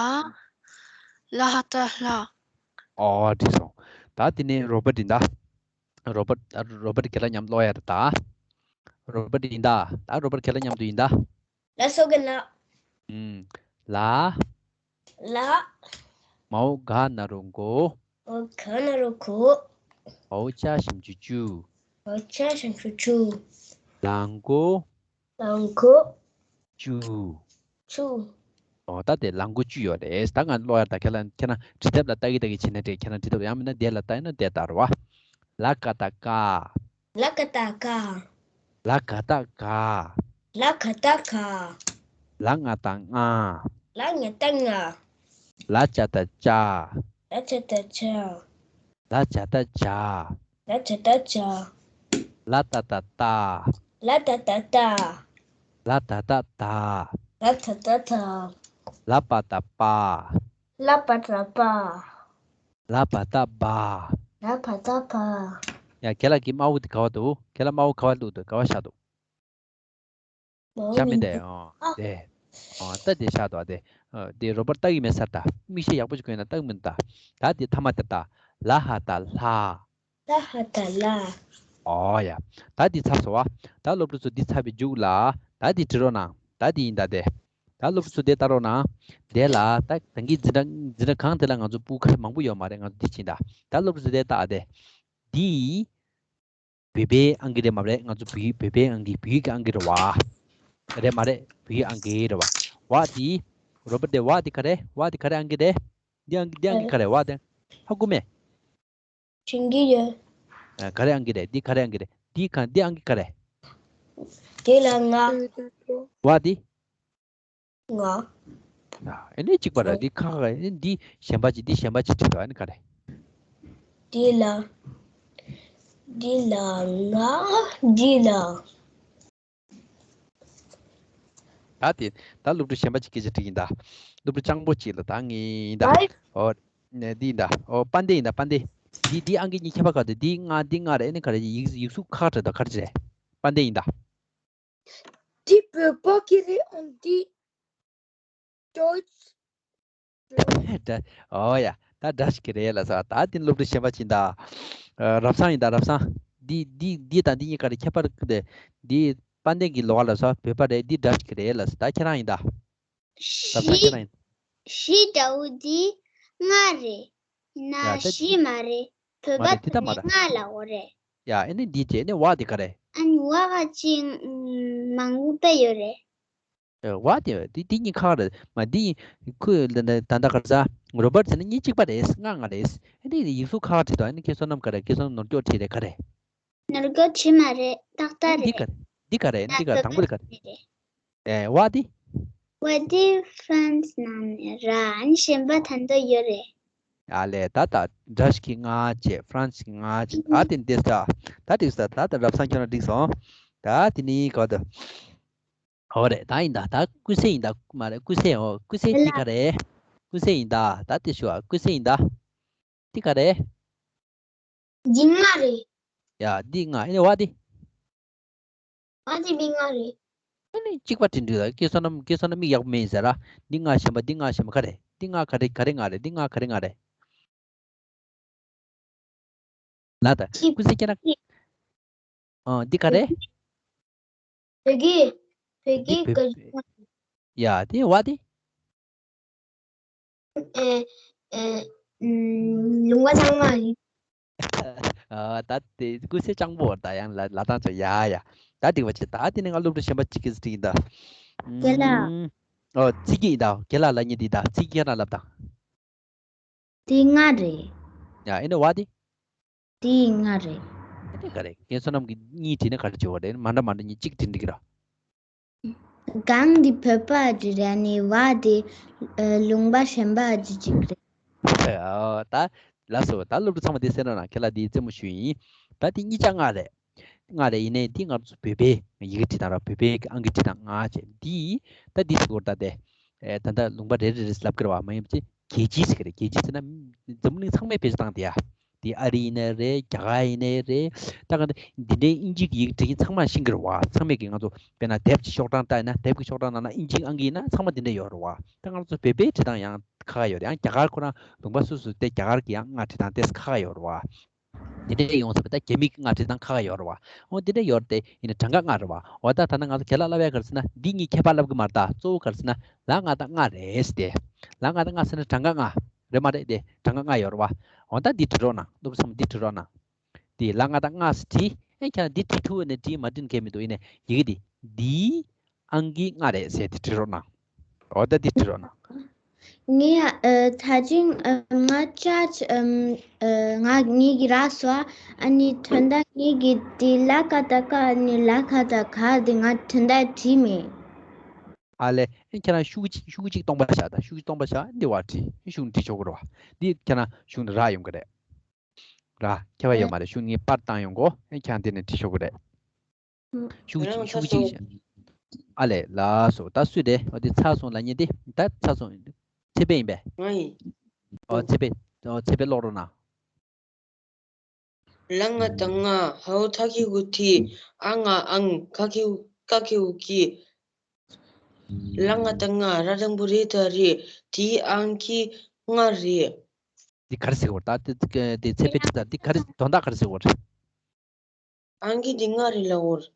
ལ་ཧ་ཏ་ལྷ། ཨོ་འགྲིག་སོང་། ད་དེ་ནས་རོ་བར་འདི་ད། རོ་བར། རོ་བར་ཁྱེད་ལ་མཉམ་ཀློག་ཡ་རེད་ད། རོ་བར་ཡིན་ད། ད་རོ་བར་ཁྱེད་ལ་མཉམ་དུ་ཡིན་ད། ལ་སོ་གི་ལ། ཨུམ། ལ། ལ། མའོ་ག་ན་རོ་མགོ། མའོ་ག་ན་རོ་མགོ། བའོ་ཅ་ཞབས་ཀྱུ་ཅུ། བའོ་ཅ་ཞབས་ཀྱུ་ཅུ། ལ་མགོ། ལ་མགོ། ཅུ། ཅུ། ཨོ་ད་དེ་ལ་མགོ་ཅུ་ཡོད་རེད། ད་ང་ཀློག་ཡ་ད། ཁྱེད་རང་ཁྱེད་རང་འབྲི་ཐབས་ལ་ལྟ་གི་ལྟ་གི་བྱེད་ན་འགྲིག་ཁྱེད་རང་འབྲི་ཐབས། ཡང་མིན་ན་དེ་ལ་ལྟ་ཡིན་ན་དེ་ལྟ་རེད་བ། ལ་ཀ་ཏ་ཀ། ལ་ཀ་ཏ་ཀ། ལ་ཀ་ཏ་ཀ། ལ་ང་ཏ་ང་། ལ་ང་ཏ་ང་། ལ་ཅ་ཏ་ལྕགས། ལ་ཅ་ཏ་ལྕགས། ལ་ཅ་ཏ་ལྕགས། ལ་ཅ་ཏ་ལྕགས། ལ་ཏ་ཏ་ལྟ། ལ་ཏ་ཏ་ལྟ། ལ་ཏ་ཏ་ལྟ། ལ་ཏ་ཏ་ལྟ། ལ་པ་ཏ་པ། ལ་པ་ཏ་པ། ལ་བ་ཏ་བ། ལ་བ་ཏ་བ། ཡ། ཁྱེད་ལ་གི་དམར་པོ་དེ་ག་བ་འདུག་ཁྱེད་ལ་དམར་པོ་ག་བ་འདུག་ག་བ་ཤར་འདུག་ཤར་མི་འདུག་ཨོ། ཨ། དེ། ཨོ་ད་དེ་ཤར་འདུག་ཨ་དེ། ཨ། དེ་རོ་བར་ལྟ་གི་མེད་ས་ད། མིག་ཤེལ་ཡག་པོ་ཞིག་གོན་ན་ལྟ་གི་མི་འདུག་ད། ད་དེ་ཐ་མ་དེ་ད། ལ་ཧ་ཏ་ལྷ། ལ་ཧ་ཏ་ལྷ། ཨོ་ཡ། ད་འདི་ཚར་སོང་བ། ད་སློབ་ཕྲུག་ཚོ་འདི་ཚར་བའི་མཇུག་ལ་ད་འདི་བྲིས་རོགས་གནང་། ད་འདི་ཡིན་ད་དེ། ད་སློབ་ཕྲུག་ཚོ་དེ་ལྟ་རོགས་གནང་། དེ་ལ་ད་ད་གིན་འཛིན་གྲྭ་འཛིན་གྲྭ་གང་དེ་ལ་ང་ཚོ་སྤུ་གུ་མང་པོ་ཡོད་མ་རེད། ང་ཚོ་འདི་ཕྱིན་ད། ད་སློབ་ཕྲུག་ཚོ་དེ་ལྟ་ཨ་དེ། འདི་བོད་པའི་ཨང་ཀི་རེད་མ་རེད། ང་ཚོ་བོད་བོད་པའི་ཨང་ཀི་བོད་ཀྱི་ཨང་ཀི་རེད་བ། རེད་མ་རེད། བོད་ཀྱི་ཨང་ཀི་རེད་བ། བ་འདི། རོ་བར་དེ་བ་འདི་ག་རེད། བ་འདི་ག་རེ་ཨང་ཀི་རེད། འདི་ཨང་ཀི་འདི་ཨང་ཀི་ག་རེ་བ་དེ། ཧ་གོ་མེད། དྲན་གྱི་ཡོད། ཨ། ག་རེ་ཨང་ཀི་རེད། འདི་ག་རེ་ཨང་ཀི་རེད། འདི་ག་འདི་ཨང་ཀི་ག་རེ། དེ་ལ་ང་། བ་འདི། ང་། ཨ་ནི་གཅིག་པ་ར། འདི་ཁ་ཁ་ཨ་ནི་འདི་གཞན་པ་ཅིག་འདི་གཞན་པ་ཅིག་བྲིས་འདུག་ཨ་ནི་ག་རེ། འདི་ལ། འདི་ལ་ང་འདི་ལ། ད་དེ་ད་སློབ་ཕྲུག་གཞན་པ་ཅིག་སྐད་ཆ་དྲིས་ཡིན་ད། སློབ་ཕྲུག་སྤྱང་པོ་ཅིག་ལ་ད་ངས་ཡིན་ད། ཨོ། ནས་འདི་ཡིན་ད། ཨོ་དཔལ་ལྡན་ཡིན་ད་དཔལ་ལྡན། འདི་འདི་ཨང་ཀི་གཉིས་ཁྱད་པར་ག་དུ་འདི་ལྔ་འདི་ལྔ་རེད། ཨ་ནི་ག་རེ་ཡིག་ཡིག་གཟུགས་ཁ་བྲལ་ད་ག་རེ་རེད། དཔལ་ལྡན་ཡིན་ད། འདི་བོད་པ་གི་རེད། ཨང་འདི་ཌོ་ཨོ་ཡ། ད་འདྲ་ཞིག་གི་རེད་ལ་ས། ད་དེ་སློབ་ཕྲུག་གཞན་པ་ཅིག་ད། རབ་བཟང་ཡིན་ད་རབ་བཟང་། འདི་འདི་འདི་དང་འདི་གཉིས་ཀ་རེ་ཁྱད་པར་གི་དེ། འདི་དཔལ་ལྡན་གྱི་ལོ་བ་ལ་ས་བོད་པ་རེད། འདི་འདྲ་ཞིག་གི་རེད་ལ་ས། ད་ཁྱེད་རང་ཡིན་ད། རབ་བཟང་ཁྱེད་རང་ཡིན། བཞི་འདྲ་བོ་འདི་ལྔ་རེད། ཡིན་ན་ཡ་ད་བཞི་མ་རེད། བོད་མ་རེད། འདི་ད་པ་མ་ནི་རེད། ལྔ་ལ་འོ་རེད། ཡ་ཨེ་ནི་འདི་བྱས་ནི་བ་དེ་ག་རེད། ཨ་ནི་བ་ག་ཅིག་མང་པོ་པ་ཡོད་རེད། ཨེ་བ་དེ་དེ་དེ་གཉིས་ཁག་རེད། མ་འདི་ཁོས་ད་ད་ད་ག་རེ་ཟ། རོ་བར་ཟེར་ན་གཉིས་གཅིག་པ་རེད། ལྔ་ལྔ་རེད། ཨེ་འདི་ཡིག་གཟུགས་ཁག་ཁག་བྲིས་དང་། ཨེ་ནི་ཁེ་བཟང་རྣམས་ག་རེ། ཁེ་བཟང་རྣམས་ནོར་སྐྱོག་བྲིས་རེད། ག་རེད། ནོར་སྐྱོག་བྲིས་མ་རེད། ཏག་ཏག་འདི་རེད། ག་རེད། འདི་ག་རེད། དང་པོ་འདི་ག་རེད། ཨེ་བ་འདི། བ་འདི་ཧྥ་རན་སི་ནང་ནས་ར། ཨ་ནི་གཞན་པ་ད་འདོད་ཡོད་རེད། ཨ་ལས་ད་ད་འདྲ་ཞིག་གི་ལྔ་བྱས། ཧྥ་རན་སི་གི་ལྔ་བྱས། ཨ་དེ་འདི་ས། ད་འགྲིག་ས། ད་ད་རབ་བཟང་ཁྱོད་རང་འགྲིག་སོང་། ད་དེ་ནི་ག་ད། ཨོ་རེད། ད་ཡིན་ད། ད་ཀུ་སེ་ཡིན་ད། མ་རེད། ཀུ་སེ། ཨོ་ཀུ་སེ་འདི་ག་རེད། ཀུ་སེ་ཡིན་ད། ད་དེ་ཞུ་ཨ། ཀུ་སེ་ཡིན་ད། འདི་ག་རེད། འདི་ལྔ་རེད། ཡ་འདི་ལྔ། ཨེ་ནི་བ་འདི། བ་འདི་མི་ལྔ་རེད། ཨེ་ནི་གཅིག་པ་དྲིན་དྲིན་ལ་སྐྱེ་བསོད་ནམས། སྐྱེ་བསོད་ནམས་མིག་ཡག་པོ་མེད་ཟེར་ར། འདི་ལྔ་གཞན་པ། འདི་ལྔ་གཞན་པ་ག་རེད། འདི་ལྔ་ག་རེ་ག་རེ་ལྔ་རེད། འདི་ལྔ་ག་རེ་ལྔ་རེད། ལ་ད་ཀུ་སེ་ཁྱེད་རང་། ཨ་འདི་ག་རེད། བོད་ཀྱི་བོད་ཀྱི་འདི་བོད་ཀྱི། ཡ་དེ་བ་དེ། ཨེ་ཨེ་ལུང་པ་ཚང་མ་ཡིན། ཨ་ད་དེ་ཀུ་སེ་སྤྱང་པོ་ད་ཡང་ལ་ལ་ཐང་ཚོ། ཡ་ཡ་ད་འགྲིག་པ་བྱེད། ད་དེ་ནས་ང་སློབ་ཕྲུག་གཞན་པ་གཅིག་གིས་འགྲིག་ཡིན་ད། རྒན་ལགས། ཨོ་ཚིག་གི་ཡིན་ད། རྒན་ལགས་ལ་ཉེ་འདི་ད་ཚིག་རྒན་ལགས་ལབ་ད། དེ་ལྔ་རེད། ཡ་ཨེ་ནི་བ་དེ། དེ་ལྔ་རེད། ཨེ་ནི་ག་རེ། རྒན་བསོད་ནམས་ཀྱིས་གཉིས་བྲིས་ན་ག་རེ་བྱེད་པ་རེད། མ་འདྲ་མ་འདྲ་གཉིས་གཅིག་བྲིས་འགྲིག་གི་ར། གང་འདི་བོད་པ་བྲིས་ར་ནི་བ་དེ་ལུང་པ་གཞན་པ་བྲིས་གཅིག་རེད། ཨོ་ད་ལགས་སོ། ད་སློབ་ཕྲུག་ཚང་མ་དེ་གསན་རོགས་གནང་། ཁྱེད་ལ་དེ་རྩེད་མོ་ཞུས་ཡིན། ད་དེ་གཉིས་ཆ་ལྔ་རེད། ལྔ་རེད། ཡིན་ནའི་འདི་ང་ཚོ་བོད་པའི་ཡི་གེ་བྲིས་སྟངས་ར། བོད་པའི་ཨང་ཀི་བྲིས་སྟངས་ལྔ་བྱས། འདི་ད་འདི་ཟེར་གོ་ར། ད་དེ་ཨེ་ད་ད་ལུང་པ་རེ་རེ་རེ་ལབ་ཀྱི་རེད་བ། མ་ཡིན་པ་ཅི་རྒྱལ་སྤྱི་ཟེར་གི་རེད། རྒྱལ་སྤྱི་ཟེར་ན་འཛམ་གླིང་ཚང་མས་བེད་སྤྱོད་བཏང་དེ་ཡ། དེ་ཨ་རི་ཡིན་ནའི་རེད། རྒྱ་གར་ཡིན་ནའི་རེད། ད་ག་འདི་འདི་འདྲའི་དབྱིན་ཇི་གི་ཡི་གེ་འབྲི་མཁན་ཚང་མ་ཤེས་ཀྱི་རེད་བ། ཚང་མས་ཀྱི་ང་ཚོ་དཔེར་ན་དེབ་ཀྱི་ཤོག་གྲངས་ལྟ་ཡིན་ན། དེབ་ཀྱི་ཤོག་གྲངས་ནང་ན་དབྱིན་ཇི་ཨང་ཀི་ཡིན་ན་ཚང་མ་འདི་འདྲ་ཡོད་རེད་བ། ད་ང་ཚོ་བོད་པའི་བྲིས་སྟངས་ཡང་ཁག་ཁག་ཡོད་རེད། ཡང་རྒྱ་གར་ཁོ་རང་ལུང་པ་སོ་སོ་དེ་རྒྱ་གར་གྱི་ཡང་ལྔ་བྲིས་སྟངས་དེ་ཁག་ཁག་ཡོད་རེད་བ། དེ་འདྲ་ཡོང་ས་བ། ད་རྒྱ་མི་གི་ལྔ་བྲིས་སྟངས་ཁག་ཁག་ཡོད་རེད་བ། འོ་དེ་འདྲ་ཡོད་རེད་དེ། ཡིན་ན་གྲངས་ཀ་ལྔ་རེད་བ། འོ་ད་ད་ན་ང་ཚོ་རྒན་ལགས་ལབ་ཡ་ག་རེ་ཟེར་ན་འདི་གཉིས་ཁྱད་པར་ལབ་གི་མ་རེད། ད་གཙོ་བོ་ག་རེ་ཟེར་ན་ལ་ང་དང་ལྔ་རེད་ཟེར་ཏེ། ལ་ང་དང་ལྔ་ཟེར་ན་གྲངས་ཀ་ལྔ་རེད་མ་རེད་དེ། གྲངས་ཀ་ལྔ་ཡོད་རེད་བ། འོ་ད་འདི་བྲི་རོགས་གནང་། སློབ་ཕྲུག་ཚང་མ་འདི་བྲི་རོགས་གནང་། དེ་ལ་ང་དང་ལྔ་ཟེར་བྲིས། ཨེ་ཁྱེད་རང་འདི་བྲིས་ཐུབ་ནས་བྲིས། མ་བྲིས་ན་གལ་མི་འདུག་ཡིན་ནའི་ཡི་གེ་འདི་འདིའི་ཨང་ཀི་ལྔ་རེད་ཟེར་དེ་བྲི་རོགས་གནང་། འོ་ད་འདི་བྲི་རོགས་གནང་། ངས་ཨ་ད་ཅིང་ཨ་ང་ཅག་ཨམ་ཨ་ང་ངེད་ཀྱི་ར་སོ། ཨ་ནི་དོན་དག་ངེད་ཀྱི་དེ་ལ་ཀ་ད་ཀ། ཨ་ནི་ལ་ཁ་ད་ག་དེ་ང་དོན་དག་བྲིས་མེད། ཨ་ལས། ཨེ་ཁྱེད་རང་ཤུགས་གཅིག་ཤུགས་གཅིག་སྟོང་པ་བཞག་ད། ཤུགས་གཅིག་སྟོང་པ་བཞག་འདི་བ་བྲིས། ཤུགས་འདི་བྲིས་ཆོག་གི་རེད་བ། འདི་ཁྱེད་རང་ཤུགས་འདི་རག་ཡོང་གི་རེད། ར་ཁྱད་པར་ཡོད་མ་རེད། ཤུགས་ངས་པར་བཏང་ཡོང་གོ། ཨེ་ཁྱེད་རང་འདི་ནས་བྲིས་ཆོག་གི་རེད། ཤུགས་གཅིག་ཤུགས་གཅིག་ཨ་ལས་ལགས་སོ། ད་སུ་རེད། འོ་དེ་ཚར་སོང་ལབ་མཁན་དེ། ད་ཚར་སོང་། ཚེ་འཕེལ་ཡིན་པས། ང་ཡིན། འོ་ཚེ་འཕེལ། འོ་ཚེ་འཕེལ་ཀློག་རོགས་གནང་། ལ་ང་དང་ལྔ། ཧའོ་ཐ་གི་གུ་ཐི། ཨ་ང་ཨང་། ཀ་གི་གུ་ཀ་གི་གུ་ཀི། ལ་ང་དང་ལྔ། ར་དང་པོ་རེ་ད་རེད། དེའི་ཨང་ཀི་ལྔ་རེད། འདི་ག་རེ་ཟེར་གི་རེད། ད་དེ་དེ་ཚེ་འཕེལ་ཅི་ད། འདི་ག་རེ་དོན་དག་ག་རེ་ཟེར་གི་རེད། ཨང་ཀི་འདི་ལྔ་རེད་ལབ་ཀྱི་ཡོད་རེད།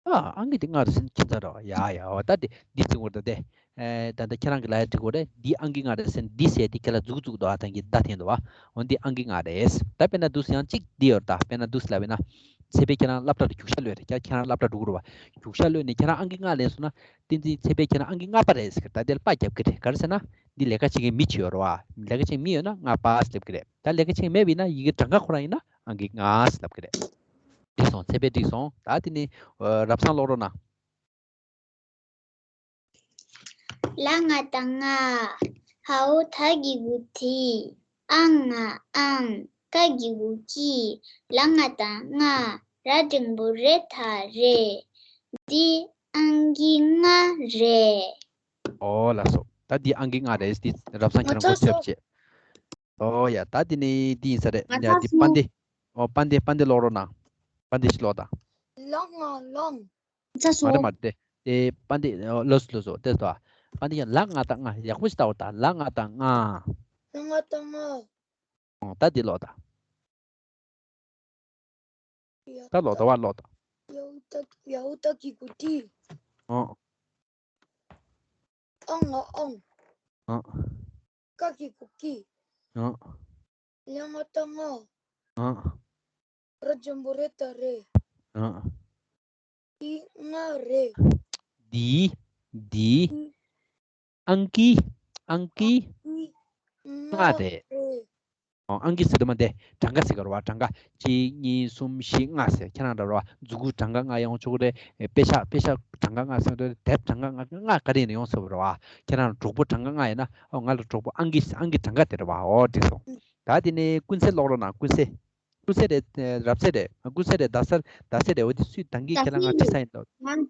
ཨ་ཨང་ཀི་འདི་ལྔ་རེད་ཟེར་ན་ཁྱད་མཚར་རེད། ཡ་ཡ། འོ་ད་དེ་འདི་ཟེར་གི་རེད་དེ། ཨེ་ད་ལྟ་ཁྱེད་རང་གིས་ལབ་ཡ་འགྲིག་གི་རེད། འདི་ཨང་ཀི་ལྔ་རེད་ཟེར་ན་འདི་ཟེར་དེ་ཁྱེད་ལ་འཛུགས་འཛུགས་འདུག་ཨ་ཐང་གི་བརྡ་འཐེན་འདུག་བ། འོ་འདི་ཨང་ཀི་ལྔ་རེད། ད་དཔེར་ན་འདུག་སེ་ཡང་གཅིག་འདི་ཡོད་རེད། ད་དཔེར་ན་འདུག་སེ་ལབ་ཡིན་ན། ཚེ་འཕེལ་ཁྱེད་རང་སློབ་གྲྭ་རུ་རྒྱུགས་ཤར་སླེབས་རེད། ཁྱེད་ཁྱེད་རང་སློབ་གྲྭ་འགྲོ་གི་རེད་བ། རྒྱུགས་ཤར་སླེབས་ནས་ཁྱེད་རང་ཨང་ཀི་ལྔ་ལེན་སོང་ན། བསྟན་འཛིན་ཚེ་འཕེལ་ཁྱེད་རང་ཨང་ཀི་ལྔ་པ་རེད་ཟེར་གི་རེད། ད་དེ་ལ་པ་རྒྱབ་གི་རེད། ག་རེ་ཟེར་ན། འདི་ལས་ཀ་བྱེད་མཁན་མི་ཅིག་ཡོད་རེད་བ། ལས་ཀ་བྱེད་མཁན་མི་ཡོད་ན་ལྔ་པ་སླེབས་གི་རེད། ད་ལས་ཀ་བྱེད་མཁན་མེད་པ་ཡིན་ན་ཡི་གེ་གྲངས་ཀ་ཁོ་རང་ཡིན་ན་ཨང་ཀི་ལྔ་ཟེར་ལབ་གི་རེད། འགྲིག་སོང་། ཚེ་འཕེལ་འགྲིག་སོང་། ད་དེ་ནི་རབ་བཟང་ཀློག་རོགས་གནང་། ལ་ང་དང་ང། ཧའོ་ད་གི་གུ་དི། ཨ་ང་ཨང་། ཀ་གི་གུ་ཀི། ལ་ང་དང་ང་། ར་འགྲེང་བུ་རེ་ད་རེད། འདི་ཨང་ཀི་ལྔ་རེད། ཨོ་ལགས་སོ། ད་འདི་ཨང་ཀི་ལྔ་རེད། འདི་རབ་སང་ཁྱེད་རང་མགོ་ཚོས་བྱས། ཨོ་ཡ། ད་འདི་ནི་འདི་ཡིན་ས་རེད། ཡ་འདི་པན་ཏེ། ཨོ་པན་ཏེ་པན་ཏེ་ཀློག་རོགས་གནང་། པན་ཏེ་ཞིག་ཀློག་དང་། ལོང་ང་ལོང་། ཚ་སོ། མ་རེད་མ་རེད་དེ། དེ་པན་ཏེ་ཨོ་ལོ་སུ་ལོ་སུ་དེ་སོ། པན་ཏེ་ཡ་ལ་ང་དང་ང་ཡག་པོ་ཞིག་ལྟ་བར་ད་ལ་ང་དང་ང་། ལ་ང་དང་ང་། ཨོ་ད་འདི་ཀློག་དང་། ཡ་ད་ལོག་ད་བ་ལོག་ད། ཡའོ་ད་ཡའོ་ད་གི་གུ་ཏི། ཨོ། ཨང་ང་ཨང་། ཨོ། ཀ་གི་གུ་ཀི། ཨོ། ལ་ང་ད་ང་། ཨོ། ར་འགྲེང་བུ་རེ་ད་རེད། ཨོ། ཏི་ལྔ་རེད། འདི། འདི། ཨང་ཀི། ཨང་ཀི། ལྔ་རེད། ཨང་ཀི་ཟེར་དུས་མ་དེ་གྲངས་ཀ་ཟེར་གི་རེད་བ། གྲངས་ཀ་གཅིག་གཉིས་གསུམ་བཞི་ལྔ་ཟེར། ཁྱེད་རང་འདྲ་རེད་བ། མཛུ་གུ་གྲངས་ཀ་ལྔ་ཡོང་ཆོག་གི་རེད། དཔེ་ཤག་དཔེ་ཤག་གྲངས་ཀ་ལྔ་ཟེར་དུས་དེབ་གྲངས་ཀ་ལྔ་ལྔ་ག་རེ་ཡིན་ན་ཡོང་ས་རེད་བ། ཁྱེད་རང་གྲོགས་པོ་གྲངས་ཀ་ལྔ་ཡིན་ན། ཨོ་ང་ལ་གྲོགས་པོ་ཨང་ཀི་ཨང་ཀི་གྲངས་ཀ་དེ་རེད་བ། ཨོ་འགྲིག་སོང་། ད་དེ་ནས་ཀུན་གསལ་ཀློག་རོགས་གནང་། ཀུན་གསལ། ཀུན་གསལ་རེད། རབ་གསལ་རེད། ཀུན་གསལ་རེད། རྡ་སར་རྡ་སར་རེད། འོ་དེ་སུས་འདང་གི་ཁྱེད་རང་ང་ཁྲིད་ས་ཡིན་ལོ།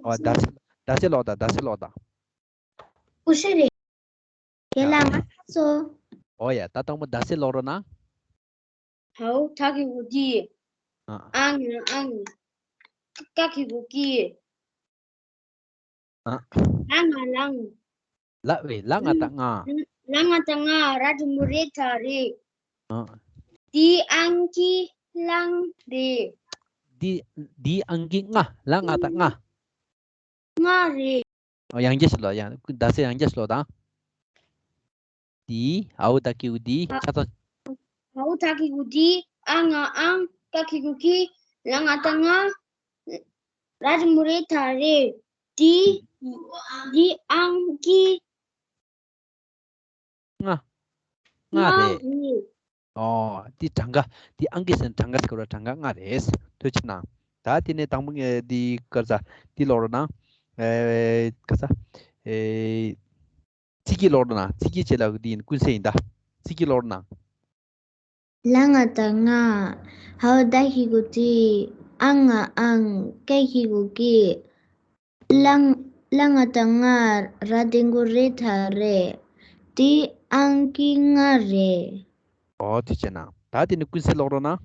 ཨོ་རྡ་སར་རྡ་སར་ཀློག་དང་། རྡ་སར་ཀློག་དང་། ཀུ་ཤ་རེད། ཡ་ལ་ང་སོ། ཨོ་ཡ། ད་དང་པོ་རྡ་སར་ཀློག་རོགས་གནང་། ཧའོ་ད་གི་གུ་ཏི། ཨ། ཨ་ང་ཨང་། ཀ་གི་གུ་ཀི། ཨ། ལ་ང་ལང་། ལ་བས་ལ་ང་དང་ང་། ལ་ང་དང་ང་། ར་འགྲེང་བུ་རེ་ད་རེད། ཨ། འདི་ཨང་ཀི་ལྔ་རེད། འདི་འདི་ཨང་ཀི་ལྔ། ལ་ང་དང་ང་། ལྔ་རེད། ཨོ་ཡང་བསྐྱར་ཞིག་ཀློག་ཡང་རྡ་སར་ཡང་བསྐྱར་ཞིག་ཀློག་དང་། འདི། ཨའོ་ད་གི་གུ་འདི། ཆ་ཚང་། ཨའོ་ད་གི་གུ་འདི། ཨ་ང་ཨང་། ཀ་གི་གུ་ཀི། ལ་ང་དང་ང་། ར་འགྲེང་བུ་རེ་ད་རེད། འདི། འདི་ཨང་ཀི་ལྔ། ལྔ་རེད། ཨོ་འདི་གྲངས་ཀ། འདི་ཨང་ཀི་ཟེར་གྲངས་ཀ་ཟེར་གི་རེད། གྲངས་ཀ་ལྔ་རེད། ཐུགས་རྗེ་གནང་། ད་དེ་ནས་དང་པོ་ངས་འདི་སྐར་ཚ་འདི་ཀློག་རོགས་གནང་། ཨེ་སྐར་ཚ། ཨེ། ཚིག་གི་ཀློག་རོགས་གནང་། ཚིག་གི་བྱེད་ལ་འདི་ཡིན། ཀུན་གསལ་ཡིན་ད། ཚིག་གི་ཀློག་རོགས་གནང་། ལ་ང་དང་ང་། ཧའོ་ད་གི་གུ་ཏི། ཨ་ང་ཨང་། ཀ་གི་གུ་ཀི། ལ་ང་ལ་ང་དང་ང་། ར་འགྲེང་བུ་རེ་ད་རེད། འདི་ཨང་ཀི་ལྔ་རེད། ཨོ་ཐུགས་རྗེ་གནང་། ད་དེ་ནས་ཀུན་གསལ་ཀློག་རོགས་གནང་།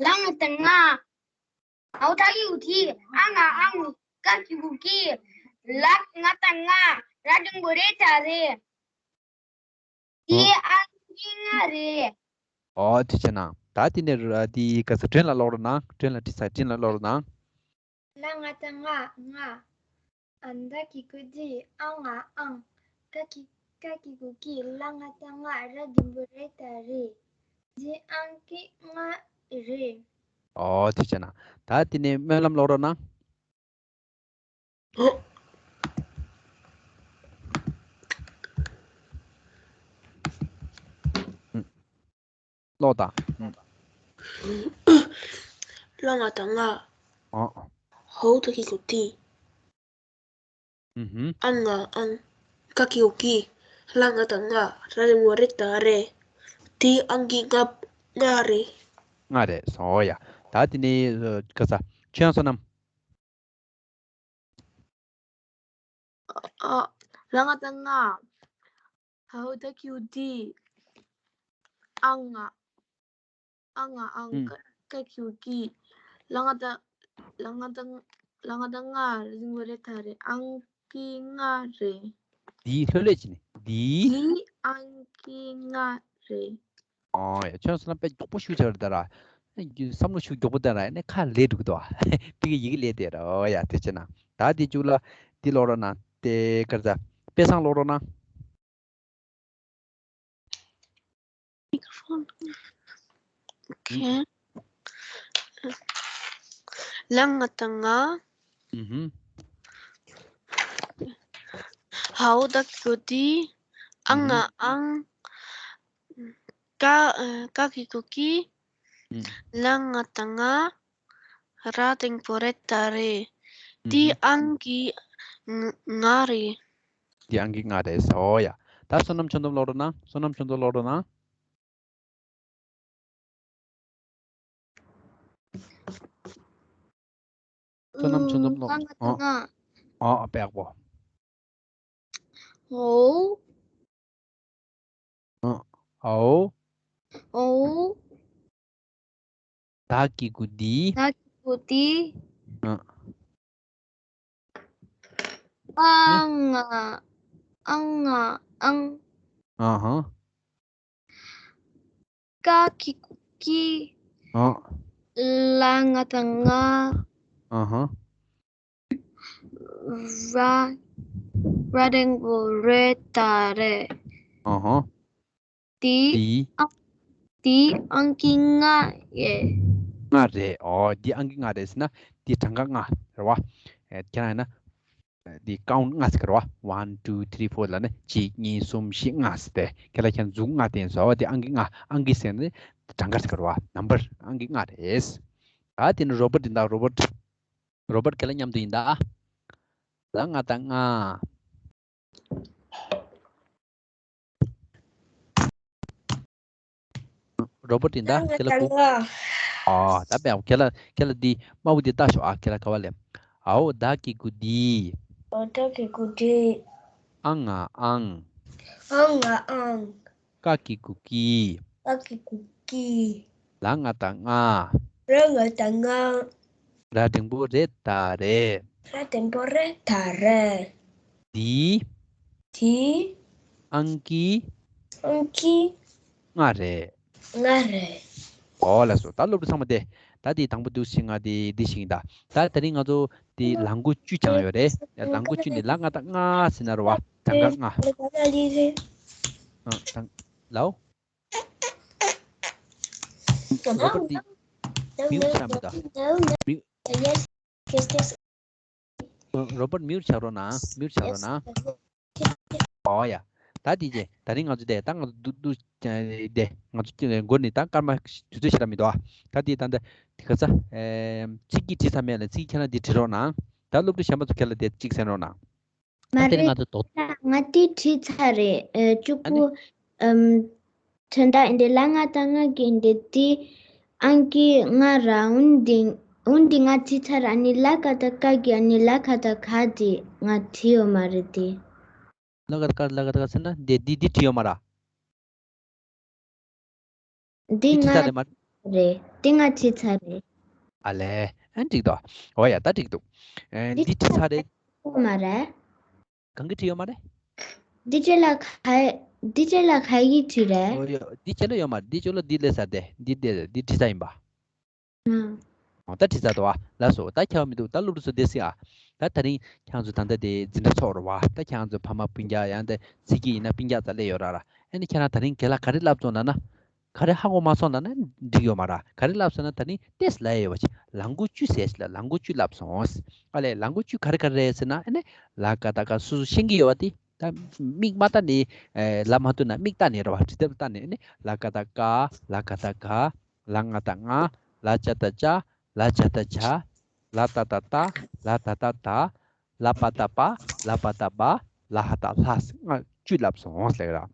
ལ་ང་དང་ང་། ཧའོ་ད་གི་གུ་ཏི། ཨ་ང་ཨང་། ཀ་གི་གུ་ཀི། ལ་ང་དང་ང་། ར་འགྲེང་བུ་རེ་ད་རེད། འདི་ཨང་ཀི་ལྔ་རེད། ཨོ་ཐུགས་རྗེ་གནང་། ད་དེ་ནས་ར་འདི་སྐར་ཚ་སྒྲོན་ལ་ཀློག་རོགས་གནང་། སྒྲོན་ལ་ཁྲིད་ས། སྒྲོན་ལ་ཀློག་རོགས་གནང་། ལ་ང་དང་ང་། ང་། ཨ་ད་གི་གུ་འདི། ཨ་ང་ཨང་། ཀ་གི་ཀ་གི་གུ་ཀི། ལ་ང་དང་ང་། ར་འགྲེང་བུ་རེ་ད་རེད། འདི་ཨང་ཀི་ལྔ་རེད། ཨོ་ཐུགས་རྗེ་གནང་། ད་དེ་ནས་སྨོན་ལམ་ཀློག་རོགས་གནང་། ཀློག་དང་། ལ་ང་དང་ང་། ཨ། ཧའོ་ད་གི་གུ་ཏི། ཨ་ང་ཨང་། ཀ་གི་གུ་ཀི། ལ་ང་དང་ང་། ར་འགྲེང་བུ་རེ་ད་རེད། འདི་ཨང་ཀི་ལྔ་ལྔ་རེད། ལྔ་རེད་སོང་། ཨོ་ཡ། ད་དེ་ནས་ཨ་སྐར་ཚ་ཆོས་དབྱངས་བསོད་ནམས། ཨ། ལ་ང་དང་ང་། ཧའོ་ད་གི་གུ་ཏི། ཨ་ང་། ཨ་ང་ཨང་། ཀ་གི་གུ་ཀི། ལ་ང་དང་ལ་ང་དང་ལ་ང་དང་ང་། ར་འགྲེང་བུ་རེ་ད་རེད། ཨང་ཀི་ལྔ་རེད། འདི་ལྷོད་ལྷོད་བྱས་ནས་འདི། འདི་ཨང་ཀི་ལྔ་རེད། ཨོ་ཡ། ཁྱོད་བསམ་བློ་དཔེ་མགྱོགས་པོ་ཤུགས་ཆེ་བ་རེད་ད་ར། བསམ་བློ་ཤུགས་མགྱོགས་པོ་ད་ར་ནས་ཁ་ལས་འགྲོ་གི་འདུག་ཨ། ཏི་གི་ཡི་གེ་ལས་དེ་ར། ཨོ་ཡ། དེ་བྱས་ན་ད་དེ་མཇུག་ལ་དེ་ཀློག་རོགས་གནང་། དེ་སྐར་ཚ་དཔེ་བཟང་ཀློག་རོགས་གནང་། ཨོ་ཁེ། ལ་ང་དང་ང་། ཧའོ་ད་གི་གུ་ཏི། ཨ་ང་ཨང་། ཀ་ཀ་གི་གུ་ཀི། ལ་ང་དང་ང་། ར་འགྲེང་བུ་རེ་ད་རེད། འདི་ཨང་ཀི་ང་ང་རེད། འདི་ཨང་ཀི་ལྔ་རེད། ཨོ་ཡ། ད་བསོད་ནམས་ཆོས་འཛོམས་ཀློག་རོགས་གནང་། བསོད་ནམས་ཆོས་འཛོམས་ཀློག་རོགས་གནང་། བསོད་ནམས་ཆོས་འཛོམས་ཀློག་ཨང་ཀི་ལྔ། ཨོ། ཨོ། པགས་པོ། འོ། ཨ། འོ། འོ། ད་གི་གུ་འདི། ད་གི་གུ་འདི། ཨ། ཨ་ང་། ཨ་ང་། ཨང་། ཨ་ཧ། ཀ་གི་གུ་ཀི། ཨ། ལ་ང་བཏགས་ལྔ། ཨ་ཧ། ར། ར་འགྲེང་བུ་རེ་ད་རེད། ཨ་ཧ། འདི། འདི། ཨ། འདི་ཨང་ཀི་ལྔ་རེད། ལྔ་རེད། ཨོ། འདི་ཨང་ཀི་ལྔ་རེད་ཟེར་ན་འདི་གྲངས་ཀ་ལྔ་རེད་བ། ཨེ། ཁྱེད་རང་ཡིན་ན་འདི་ཀའུན་ལྔ་ཟེར་གི་རེད་བ། ཝན་ཊུ་ཐི་རི་ཕོར་ལབ་ནས་གཅིག་གཉིས་གསུམ་བཞི་ལྔ་ཟེར་ཏེ། ཁྱེད་ལ་ཁྱེད་མཛུབ་ལྔ་བསྟན་སོང་། འདི་ཨང་ཀི་ལྔ། ཨང་ཀི་ཟེར་ན་གྲངས་ཀ་ཟེར་གི་རེད་བ། ནམ་བར། ཨང་ཀི་ལྔ་རེད། ད་དེ་ནི་རོ་བོ་ཊི་ཡིན་ད། རོ་བོ་ཊི། རོ་བོ་ཊི་ཁྱེད་ལ་མཉམ་དུ་ཡིན་ད། ལ་ང་བཏགས་ལྔ། རོ་བོ་ཊི་ཡིན་ད། ཁྱེད་ལ་གུ། ཨ། ད་པས་ཁྱེད་ལ། ཁྱེད་ལ་འདི་དམར་པོ་འདི་བལྟ་ཤོག་ཨ། ཁྱེད་ལ་ག་བ་ལེ། ཨའོ། ད་གི་གུ་འདི། ཨའོ། ད་གི་གུ་འདི། ཨ་ང་ཨང་། ཨ་ང་ཨང་། ཀ་གི་གུ་ཀི། ཀ་གི་གུ་ཀི། ལ་ང་བཏགས་ལྔ། ལ་ང་བཏགས་ལྔ། ར་འགྲེང་བུ་རེ་ད་རེད། ར་འགྲེང་བུ་རེ་ད་རེད། འདི། འདི། ཨང་ཀི། ཨང་ཀི། ལྔ་རེད། ལྔ་རེད། ཨོ་ལགས་སོ། ད་སློབ་ཕྲུག་ཚང་མ་དེ། ད་དེ་དང་པོ་འདུག་ཤིང་ང་དེ་འདི་ཤིང་ད། ད་དེ་རིང་ང་ཚོ་དེ་ལང་ཀུ་བཅུ་སྦྱངས་ཡོད་རེད། ལང་ཀུ་བཅུ་ནི་ལ་ང་བཏགས་ལྔ་ཟེར་ན་རེད་བ། གྲངས་ཀ་ལྔ། ཨ། དང་། ལའོ། རོ་བོ་ཊི་འདི་མིའུ་ཊི་ཆགས་མི་འདུག་མིའུ། རོ་བོ་ཊི་མིའུ་ཊི་ཆགས་རོགས་གནང་། མིའུ་ཊི་ཆགས་རོགས་གནང་། ཨོ་ཡ། ད་འདི་རྗེས་ད་རིང་ང་ཚོ་དེ་ད་ང་ཚོ་འདུག་འདུག་དེ་ང་ཚོ་མགོ་ནས་ད་སྐར་མ་དུས་ཚོད་ཞེ་དྲག་མི་འདུག་ད་འདི་ད་འདི་ག་ས། ཚིག་གི་བྲིས་ཚར་མེད་ལ། ཚིག་ཁྱེད་རང་འདི་བྲིས་རོགས་གནང་། ད་སློབ་ཕྲུག་གཞན་པ་ཚོ་ཁྱེད་ལ་དེ་གཅིག་གསན་རོགས་གནང་། མ་ད་དེ་རེད། ང་ཚོ་དོ། ང་དེ་བྲིས་ཚར་རེད། ཨ་ནི། གཅིག་པུ། ཨམ། དོན་དག་འདི་ལ་ང་བཏགས་ལྔ་གི་འདི་དེ། ཨང་ཀི་ལྔ་ར། འོན་ཏེ། འོན་ཏེ་ང་བྲིས་ཚར། ཨ་ནི་ལ་ཀ་བཏགས་ཀ་གི། ཨ་ནི་ལ་ཀ་བཏགས་ག་དེ་ང་བྲིས་ཡོད་མ་རེད་དེ། ལ་ཀ་བཏགས་ཀ། ལ་ཀ་བཏགས་ཀ་ཟེར་ན་འདི་འདི་འདི་བྲིས་ཡོད་མ་ར། འདི་འདི་བྲིས་ང་ཚར་རེད་མ་རེད། འདི་ང་བྲིས་ཚར་རེད། ཨ་ལས། ཨ། འགྲིག་འདུག་ཨོ་ཡ། ད་འགྲིག་འདུག་ཨེ། འདི་འདི་བྲིས་ཚར་རེད། ཡོད་མ་རེད། གང་གི་བྲིས་ཡོད་མ་རེད། འདི་བྱས་ལ་ག། འདི་བྱས་ལ་ག་གི་བྲིས་རེད། ཨོ་ཡ། འདི་བྱས་ལ་ཡོད་མ་རེད། འདི་བྱས་ལ་འདི་སླེབས་ཚར་དེ། འདི་འདི་འདི་བྲིས་ཚར་ཡིན་པ། ཨང་། ཨོ། ད་བྲིས་ཚར་འདུག་ཨ། ལགས་སོ། ད་ཁྱད་པར་མི་འདུག་ད་སློབ་ཕྲུག་ཚོ་བསྡད་སྲིད་ཨ། ད་དེ་རིང་ཁྱེད་རང་ཚོ་ད་ལྟ་དེ་འཛིན་གྲྭ་ཚོགས་རེད་བ། ད་ཁྱེད་རང་ཚོ་ཕ་མ་སྤུན་ཀྱག་ཡང་དེ་ཚིག་གི་ཡིན་ན་སྤུན་ཀྱག་ཙམ་སླེབས་ཡོད་ར་ར། ཨ་ནི་ཁྱེད་རང་ད་རིང་ག་ལ་ག་རེ་བསླབས་སོང་ལབ་ན། ག་རེ་ཧ་གོ་མ་སོང་ལབ་ན་འགྲིག་ཡོད་མ་ར། ག་རེ་བསླབས་སོང་ན་ད་ནི་ཏེས་ལབ་ཡ་ཡོད་པ་ཅིག་ལང་ཀུ་ཅུ་ཟེར་ཞིག་ལ་ལང་ཀུ་ཅུ་བསླབས་སོང་། ཨ་ལས། ལང་ཀུ་ཅུ་ག་རེ་ག་རེ་རེད་ཟེར་ན། ཨ་ནི་ལ་ཀ་བཏགས་ཀ་སོ་སོ་ཤེས་ཀྱི་ཡོད་པ་དེ། ད་མིག་མ་བལྟས་ནས། ཨེ། ལབ་མ་ཐུབ་ན་མིག་བལྟས་ནས་རེད་བ། འབྲི་དེབ་བལྟས་ནས། ཨ་ནི་ལ་ཀ་བཏགས་ཀ། ལ་ཀ་བཏགས་ག། ལ་ང་བཏགས་ལྔ། ལ་ཇ་བཏགས་ལྕགས། ལ་ཇ་བཏགས་ལྗགས། ལ་ཏ་བཏགས་ལྟ། ལ་ད་བཏགས་དད། ལ་པ་བཏགས་པ། ལ་པ་བཏགས་པ། ལ་ཧ་བཏགས་ལྷ། ལྔ་བཅུ་བསླབས་སོང་ཟེར་གི་ར།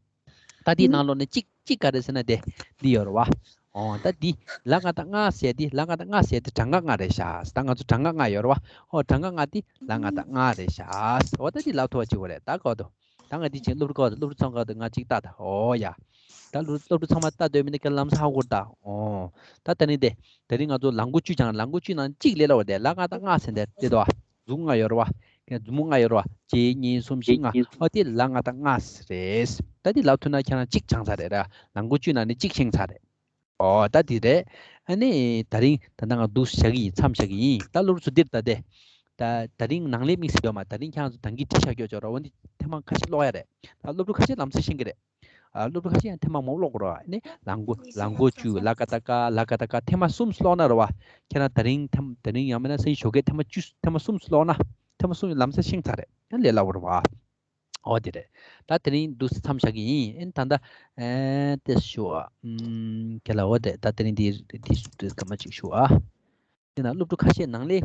ད་འདིའི་ནང་ལོགས་ནས་གཅིག་གཅིག་ག་རེ་ཟེར་ན་དེ་འདི་ཡོད་རེད་བ། ཨོ། ད་འདི་ལ་ང་བཏགས་ལྔ་ཟེར་དེ། ལ་ང་བཏགས་ལྔ་ཟེར་དེ་གྲངས་ཀ་ལྔ་རེད་ཤག་ད་ང་ཚོ་གྲངས་ཀ་ལྔ་ཡོད་རེད་བ། ཨོ། གྲངས་ཀ་ལྔ་དེ་ལ་ང་བཏགས་ལྔ་རེད་ཤག་ཨོ། ད་འདི་ལབ་ཐུབ་པ་ཅིག་དགོས་རེད། ད་གོ་དོ། ད་ང་འདི་ཅིག་སློབ་ཕྲུག་གོ་དོ། སློབ་ཕྲུག་ཚང་གོ་དོ། ང་གཅིག་ལྟ་ད། ཨོ་ཡ། ད་སློབ་སློབ་ཕྲུག་ཚང་མ་ལྟ་འདོད་མིན་ན་ཁྱེད་ལམ་སང་ཧ་གོ་ད། ཨོ། ད་ད་ནི་དེ། དེ་རིང་ང་ཚོ་ལང་ཀུ་བཅུ་སྦྱངས། ལང་ཀུ་བཅུ་ནང་གཅིག་ལས་སླ་བ་དེ་ལ་ང་བཏགས་ལྔ་ཟེར་དེ་དེ་དོ། མཛུབ་མོ་ལྔ་ཡོད་རེད་བ། མཛུབ་མོ་ལྔ་ཡོད་རེད་བ། གཅིག་གཉིས་གསུམ་བཞི་ལྔ། ཨོ། དེ་ལ་ང་བཏགས་ལྔ་རེད། ད་དེ་ལབ་ཐུབ་ན་ཁྱེད་རང་གཅིག་སྦྱངས་ཚར་རེད་ར། ལང་ཀུ་བཅུ་ནང་ནས་གཅིག་ཤེས་ཚར་རེད། ཨོ། ད་དེ་རེད། ཨ་ནི་ད་རིང་ད་ལྟ་ང་འདུག་བཞག་གི་ཡིན། མཚམས་བཞག་གི་ཡིན། ད་སློབ་ཕྲུག་ཚོ་འདིར་ད་དེ། ད་ད་རིང་ནང་ལས་དམིགས་བསལ་ཡོད་མ། ད་རིང་ཁྱེད་རང་ཚོ་ད་གིན་བྲིས་བཞག་ཡོད་ཅོག་ར། འོ་འདི་ཐེངས་མ་ཁ་ཤས་ཀློག་ཡ་རེད། ད་སློབ་ཕྲུག་ཁ་ཤས་ལམ་སང་ཤེས་ཀྱི་རེད། ཨ། སློབ་ཕྲུག་ཁ་ཤས་ཡང་ཐེངས་མང་མང་ཀློག་དགོས་རེད་བ། ཨ་ནི་ལང་ཀུ་ལང་ཀུ་བཅུ། ལ་ཀ་བཏགས་ཀ། ལ་ཀ་བཏགས་ག། ཐེངས་མ་གསུམ་ཀློག་ན་རེད་བ། ཁྱེད་རང་ད་རིང་ཐེངས་ད་རིང་ཡང་མིན་ན་སང་ཉིན་ཞོགས་ཀས་ཐེངས་མ་བཅུ། ཐེངས་མ་གསུམ་ཀློག་ན། ཐེངས་མ་གསུམ་ལམ་སང་ཤེས་ཚར་རེད། ཨ། ལས་སླ་བོ་རེད་བ། འོ་དེ་རེད། ད་དེ་རིང་འདུག་སེ་མཚམས་བཞག་གི་ཡིན། ཨེ། ད་ལྟ། ཨེ། དེ་ཞུ་ཨ། ཨམ། ཁྱེད་ལ་འོ་དེ། ད་དེ་རིང་འདི་འདི་འདི་སྐར་མ་གཅིག་ཞུ་ཨ། དེ་ན་སློབ་ཕྲུག་ཁ་ཤས་ནང་ལས་